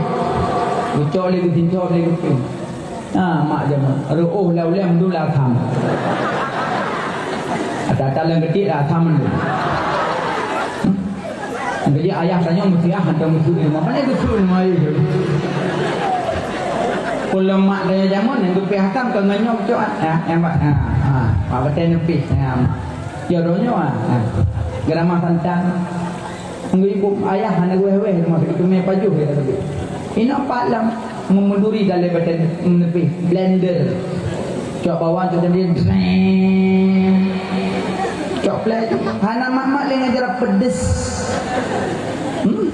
Geucok lé geusintok lé geupéh. Ha, mak jameun. Reuôh lam ulée meudu lam asam. Ata-ata lam geutik lam asam meudu. Jadi ayah tanyoe meusiah hantom geuseuôt lé mak. Pane geuseuôt lé mak ayah tu? Peue lom mak tanyoe jameun nyang geupéh asam keu ngon nyoe cok ah. Ha, nyang bak. Ha, ha. Mak batée neupéh. Ha, mak. Ya doh nyoe ah. Ha. Geuramah santang. Ngon ibu ayah hana wéh-wéh rumah sakit teumé pajoh ya tadi. Inoe pat lam meumeduri dalam badan menepi blender. Cok bawang cok tadi dreng. Cok plek hana mak-mak lé ngajar pedes. Hmm?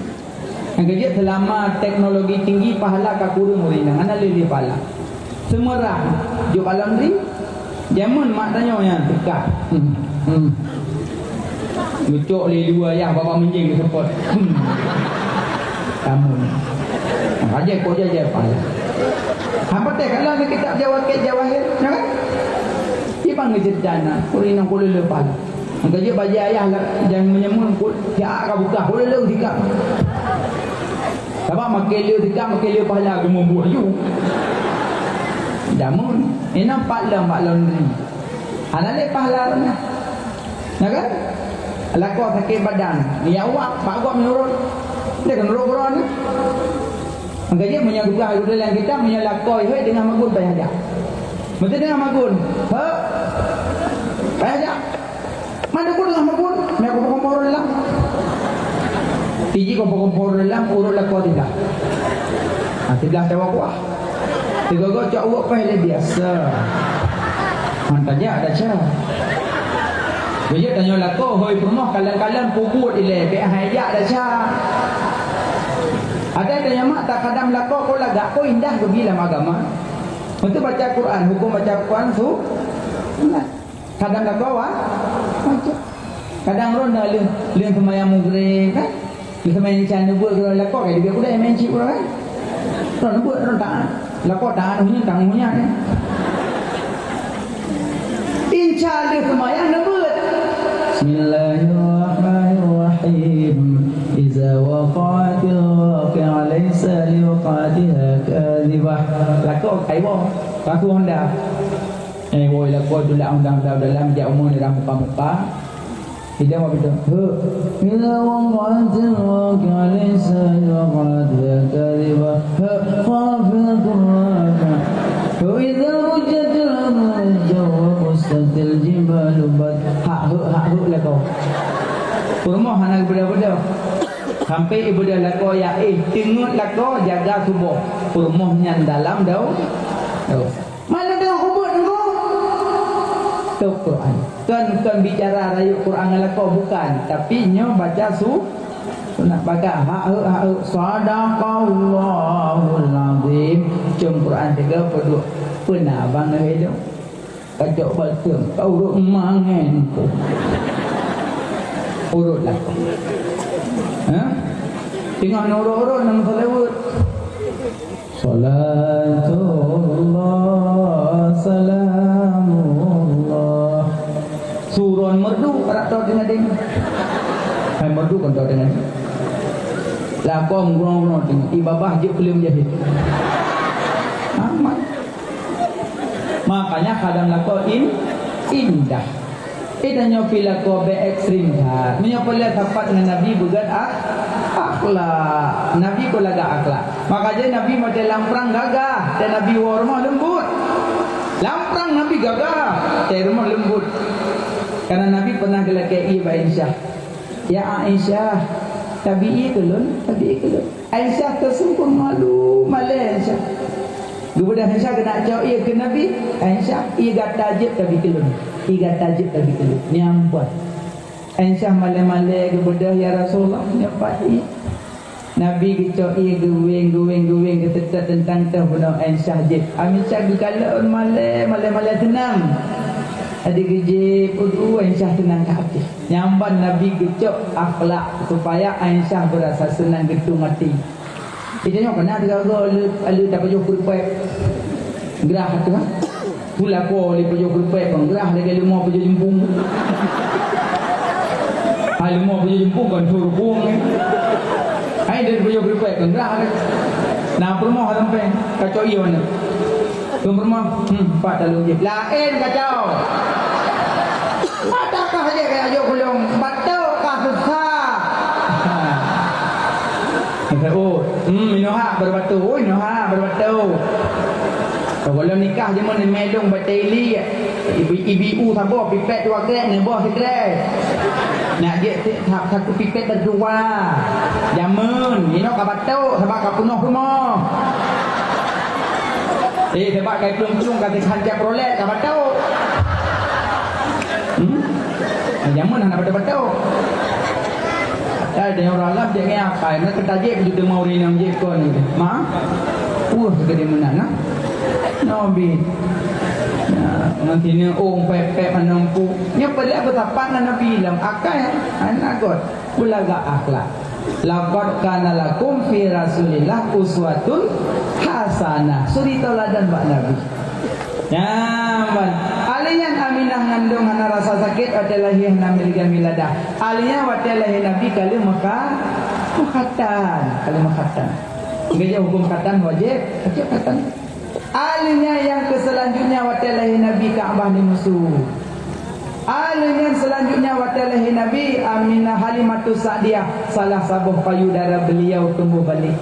Nyang keujeuet seulama teknologi tinggi pahala ka kureueng ureueng inong hana lé-lé pahala. Seumeurah jok bak laundry. Jameun mak tanyoe nyan teuka. Hmm. Hmm. Geucok lé dua yah baba meunjing geuseupôt. Hmm. Kamu. Raja kok jaja pala. Haba teh kalau ada kitab Jawakir Jawahir, ya kan? Iban ngejejana, kurinong kulele pala. Engka jeuet bajée ayah lah, jangan menyemun kul, siak ka bukah kulele sikap. Sabab makai le teuka, makai le pahala geumeubuet ju. Jameun, inong pat lom bak laundry. Hana lé pahala lom. Na kan? Lakoe sakét badan, ya wak, bak gob meunurot. Dia kan urot-urot ni. Maka jih meunyoe tugaih geude lam kitab, meunyoe lakoe hei deungon magun payah jak. Meusti deungon magun. Hek. Payah jak. Mana pun lah mabun, meh kumpul-kumpul dalam. Tiji kumpul-kumpul dalam, urut lakoe tiblah. Ha, tiblah cawa kuah. Tiga-tiga cok uwak peh le biasa. Han tajak dah ca. Bejak tanyoe lakoe, hoi peurumoh, kalon-kalon peubuet ilée, bek hai jak dah ca. Ada tanyoe mak tak kadam lakoe, ko lagak, ko indah keubi lam agama. Untuk baca Quran, hukum baca Quran su-, sunat. Kadang lakoe wa-, wajéb. Kadang droe na lheueh, lheueh seumayang Maghrib, kan? Lheueh seumayang Isya neubuet droe lakoe, kayak dibiak udai main cip droe, kan? Droe neubuet, droe taat. Lakoe taat, hunyan, taat, hunyan, kan? Isya lheueh seumayang neubuet. Bismillahirrahmanirrahim. Iza waqa'atil waqi'ah, laisa liwaq'atiha kadzibah. Lakoe kaiwo, paku Honda. Eh, woi, lakoe tulak undang-undang dalam jak umur dalam muka-muka. Tidak mau betul. Hek. Bila waqatil waqi'ah laisa waq'atuha kadhibah. Hek. Khafidatur rafi'ah. Hek. Idza rujjatil ardu rajja wa bussatil jibalu bat-, hak hek, hak hek lakoe. Peurumoh hana beudôh-beudôh. Sampai ibadah lakoe ya, eh, teungeut lakoe jaga tuboh. Peurumoh nyan dalam dau-, dosa. Mana teuh ubit nunggu? Teuh Quran. Kon, kon bicara rayeuk Quran ngon lakoe, bukan. Tapi nyoe baca su-, sunat baca. Hak, hak, hak, sadaqallahul azim. Cuma Quran tiga puluh dua. Pernah bang ngai dong. Kacok balsem. Kau urut mangen tu. Urut lah. Ha? Tengah urut-urut nama salawat. Salatullah, salamullah. Suron merdu, rak tau teugadeng. Hai merdu kan tau teugadeng. Lakom grong-grong teugadeng. Ibabah je belum jahit. Amat. Makanya kadang lakoe in-, indah. Eh, tanyoe pih lakoe bék ekstrem that. Meunyoe peureulée sapat ngon Nabi beugét ak-, akhlak. Nabi kon lagak akhlak. Maka jih Nabi watée lam prang gagah, dan Nabi woe rumoh leumbut. Lam prang Nabi gagah, watée rumoh leumbut. Karena Nabi pernah geulakée ié bak Aisyah. "Ya Aisyah, tabi ié keu lôn, tabi ié keu lôn." Aisyah teusungkun malu, malée Aisyah. Geubeudôh Aisyah keuneuk cok ié keu Nabi, "Aisyah, ié gata jeuet tabi keu lôn, ié gata jeuet tabi keu lôn." Nyan pat. Aisyah malée-malée geubeudôh, "Ya Rasulullah, nyoe pat ié." Nabi geucok ié geuwéng, geuwéng, geuwéng, geuteutôt teuntang teuh bunoe Aisyah jeuet. Aisyah geukalon malée, malée-malée seunang. Jadi geujieb, "Aduh, Aisyah seunang ka até." Nyan ban Nabi geucok akhlak supaya Aisyah beurasa seunang geutueng até. Di tanyoe kana teugaga le, le tapajoh keureupek. Grah tu, ha? Pula ko le pajoh keureupek, kon grah lagée leumo pajoh jeumpung. Hai leumo pajoh jeumpung kon sur pueng ni. Hai dia pajoh keureupek, kon grah lagée. Nah, peurumoh sampai kacau iya mana? Tuan rumah, hmm, pat lalu je. Laén kacau. Pat takah je kaya juk gulong. Batuk kah susah. Kata, oh, hmm, inoha baru batuk. Oh, inoha baru batuk. Kalau nikah je mana melong batai li. Ibi, ibi u saboh pipet dua krek, neboh sikrek. Nak jek si-, sa-, satu pipet berdua. Jameun, inoe ka batuk sabab ka peunoh rumoh. Eh, sebab kai plueng-plueng ka teuhanca prolet, ka batuk. Hmm? Jameun hana batuk-batuk. Ada yang orang Arab dia ngai akai, nak ketajik begitu mau rinang je kon. Ma? Wah, gede meunan, nah. Nabi. Nah, nanti ni ong pepek manampu. Nya peureulée beutapat ngon Nabi lam akai, anak got. Ulaga akhlak. "Laqad kana lakum fi Rasulillah uswatun hasanah." Suri tauladan bak Nabi. Nyaman. Alèh nyan Aminah ngandong hana rasa sakét watèe lahé Nabi, lagèe miladah. Alèh nyan watèe lahé Nabi ka lheueh meuka-, meukhatan. Ka lheueh meukhatan. Geujak hukôm khatan wajéb, wajéb khatan. Alèh nyan nyang keu seulanjutnya watèe lahé Nabi Ka'bah dimusu. Alèh nyan seulanjutnya watèe lahé Nabi, Aminah Halimatus Sa'diyah, salah saboh payudara beliau tumbuh balek.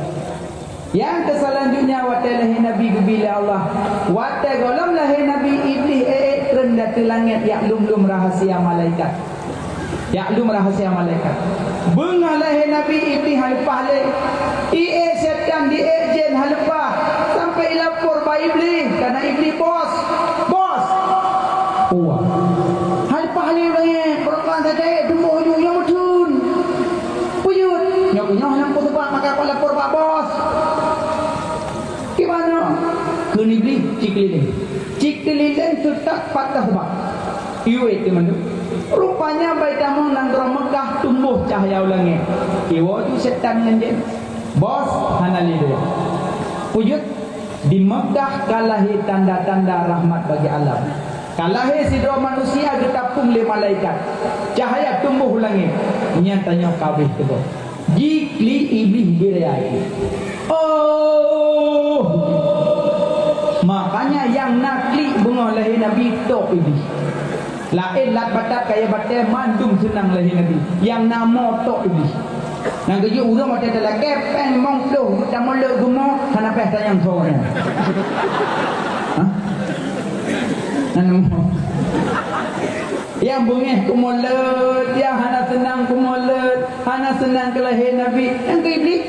Nyang keu seulanjutnya watèe lahé Nabi geubi lé Allah. Watèe gohlom lahé Nabi, Iblih ék-ék treun di ateueh langèt jak lom-lom rahsia malaikat. Jak lom rahsia malaikat. Beungoh lahé Nabi, Iblih hana leupah lé. Iék syètan, diék jén hana leupah. Sampai ilapor bak Iblih, karena Iblih bos. Bos. Wah. Hana leupah lé, barokon saja, tumbôh ujeuen nyang meutheun. Peujeuet. Nyoe, nyoe hana peue seubab, maka kulapor bak bos. Gimana? Kheun Iblih, cikeulileng. Cikeulileng seutôt pat ka seubab. Iwet di mandum. Rupanya bak itamong nanggroe Meukah tumboh cahya u langèt. Iwoe ju syètan ngon jén. Bos, hana lé dua. Peujeuet, di Meukah ka lahé tanda-tanda rahmat bagi alam. Ka lahé sidroe manusia geutapông lé malaikat. Cahya tumboh u langèt. Nyan tanyoe ka abéh teuboh. Jiklik Iblih beureulèe. Oh! Makanya nyang na klik beungoh lahé Nabi tok Iblih. Laén lat batat kayèe batèe mandum seunang lahé Nabi. Nyang na mo tok Iblih. Nyang geujok ureueng watèe talakèe péng limong ploh, tamulot geumo, hana paih tanyong soe nyan. Hah? Hana mo. Nyang beungèh keumulot, nyang hana seunang keumulot. Hana seunang keu lahé Nabi, nyang keu Iblih.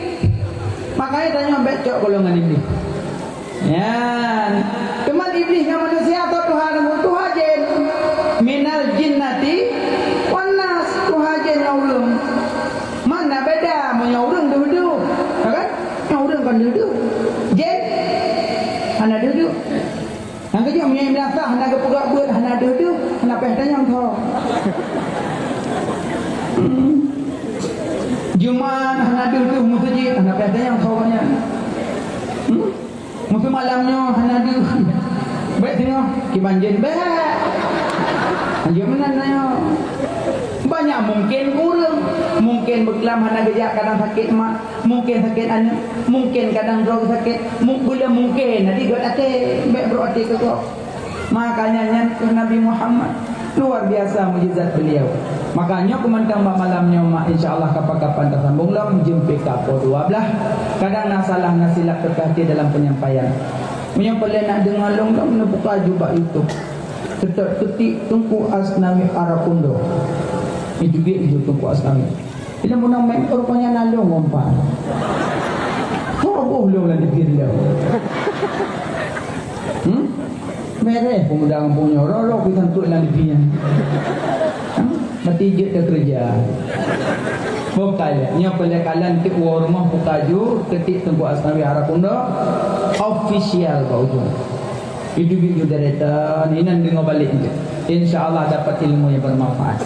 Makanya tanyoe bèk cok golongan Iblih. Nyan. Teuma Iblih ngon manusia atau tuha, tuha jén. Minal jinnati wan nas, tuha jén ngon ureueng. Mana beda meunyoe ureueng deuh-deuh, ya kan? Nyoe ureueng kan deuh-deuh. Jén hana deuh-deuh. Nyang keujeuet meunyoe meunasah hana geupeugah buet, hana deuh-deuh, hana paih tanyong tho. Hmm. Jumat hana deuh-deuh meuseujid, hana paih tanyong tho nyan. Hmm. Meuseumalam nyoe hana deuh. Bèk singoh, kiban jén bèk. Hanjeuet meunan nyoe. Banyak mungken ureueng, mungken beuklam hana geujak kadang sakét mak. Mungken sakét aneuk, mungken kadang droe sakét, mu-, bula mungken, jadi gèt até, bèk brok até keu gob. Makanya nyan keuh Nabi Muhammad, luar biasa mukjizat beliau. Maka nyoe keumantong bak malam nyoe mak, insya Allah kapan-kapan tasambong lom jeumpika po dua blah. Kadang na salah na silap teuka hati dalam penyampaian. Meunyoe peureulée nak deungoe lom, lom neubuka ju bak YouTube. Seutôt keutik Teungku Asnawi Arakundo. Ijubiet ju Teungku Asnawi. Ilôn meunang main rupanya nalong umpan. Kok boh lôn lam dipir lôn. Hmm? Mereh pemuda kampung nyoe, roro pisang tuek lam dipir nyan. Hmm? Mati jeuet dah kerja. Bukai lé, nyoe peulekalon tik woe rumoh buka ju keutik Teungku Asnawi Arakundo official bak ujong. Ijubiet ju deretan, inan deungoe balek je. Insya Allah dapat ilmu yang bermanfaat.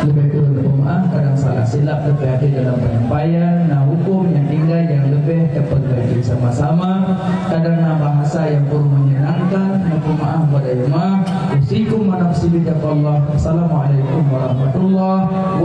Leubeh kureueng neupeumaáh, kadang salah silap leubeh até dalam penyampaian, na huköm nyang tinggai nyang leubeh tapeugaji sama-sama, kadang na bahasa nyang kureueng menyenangkan, neupeumaáh bak ayeuema. Usikum wa nafsi bitaqwallah. Assalamualaikum warahmatullahi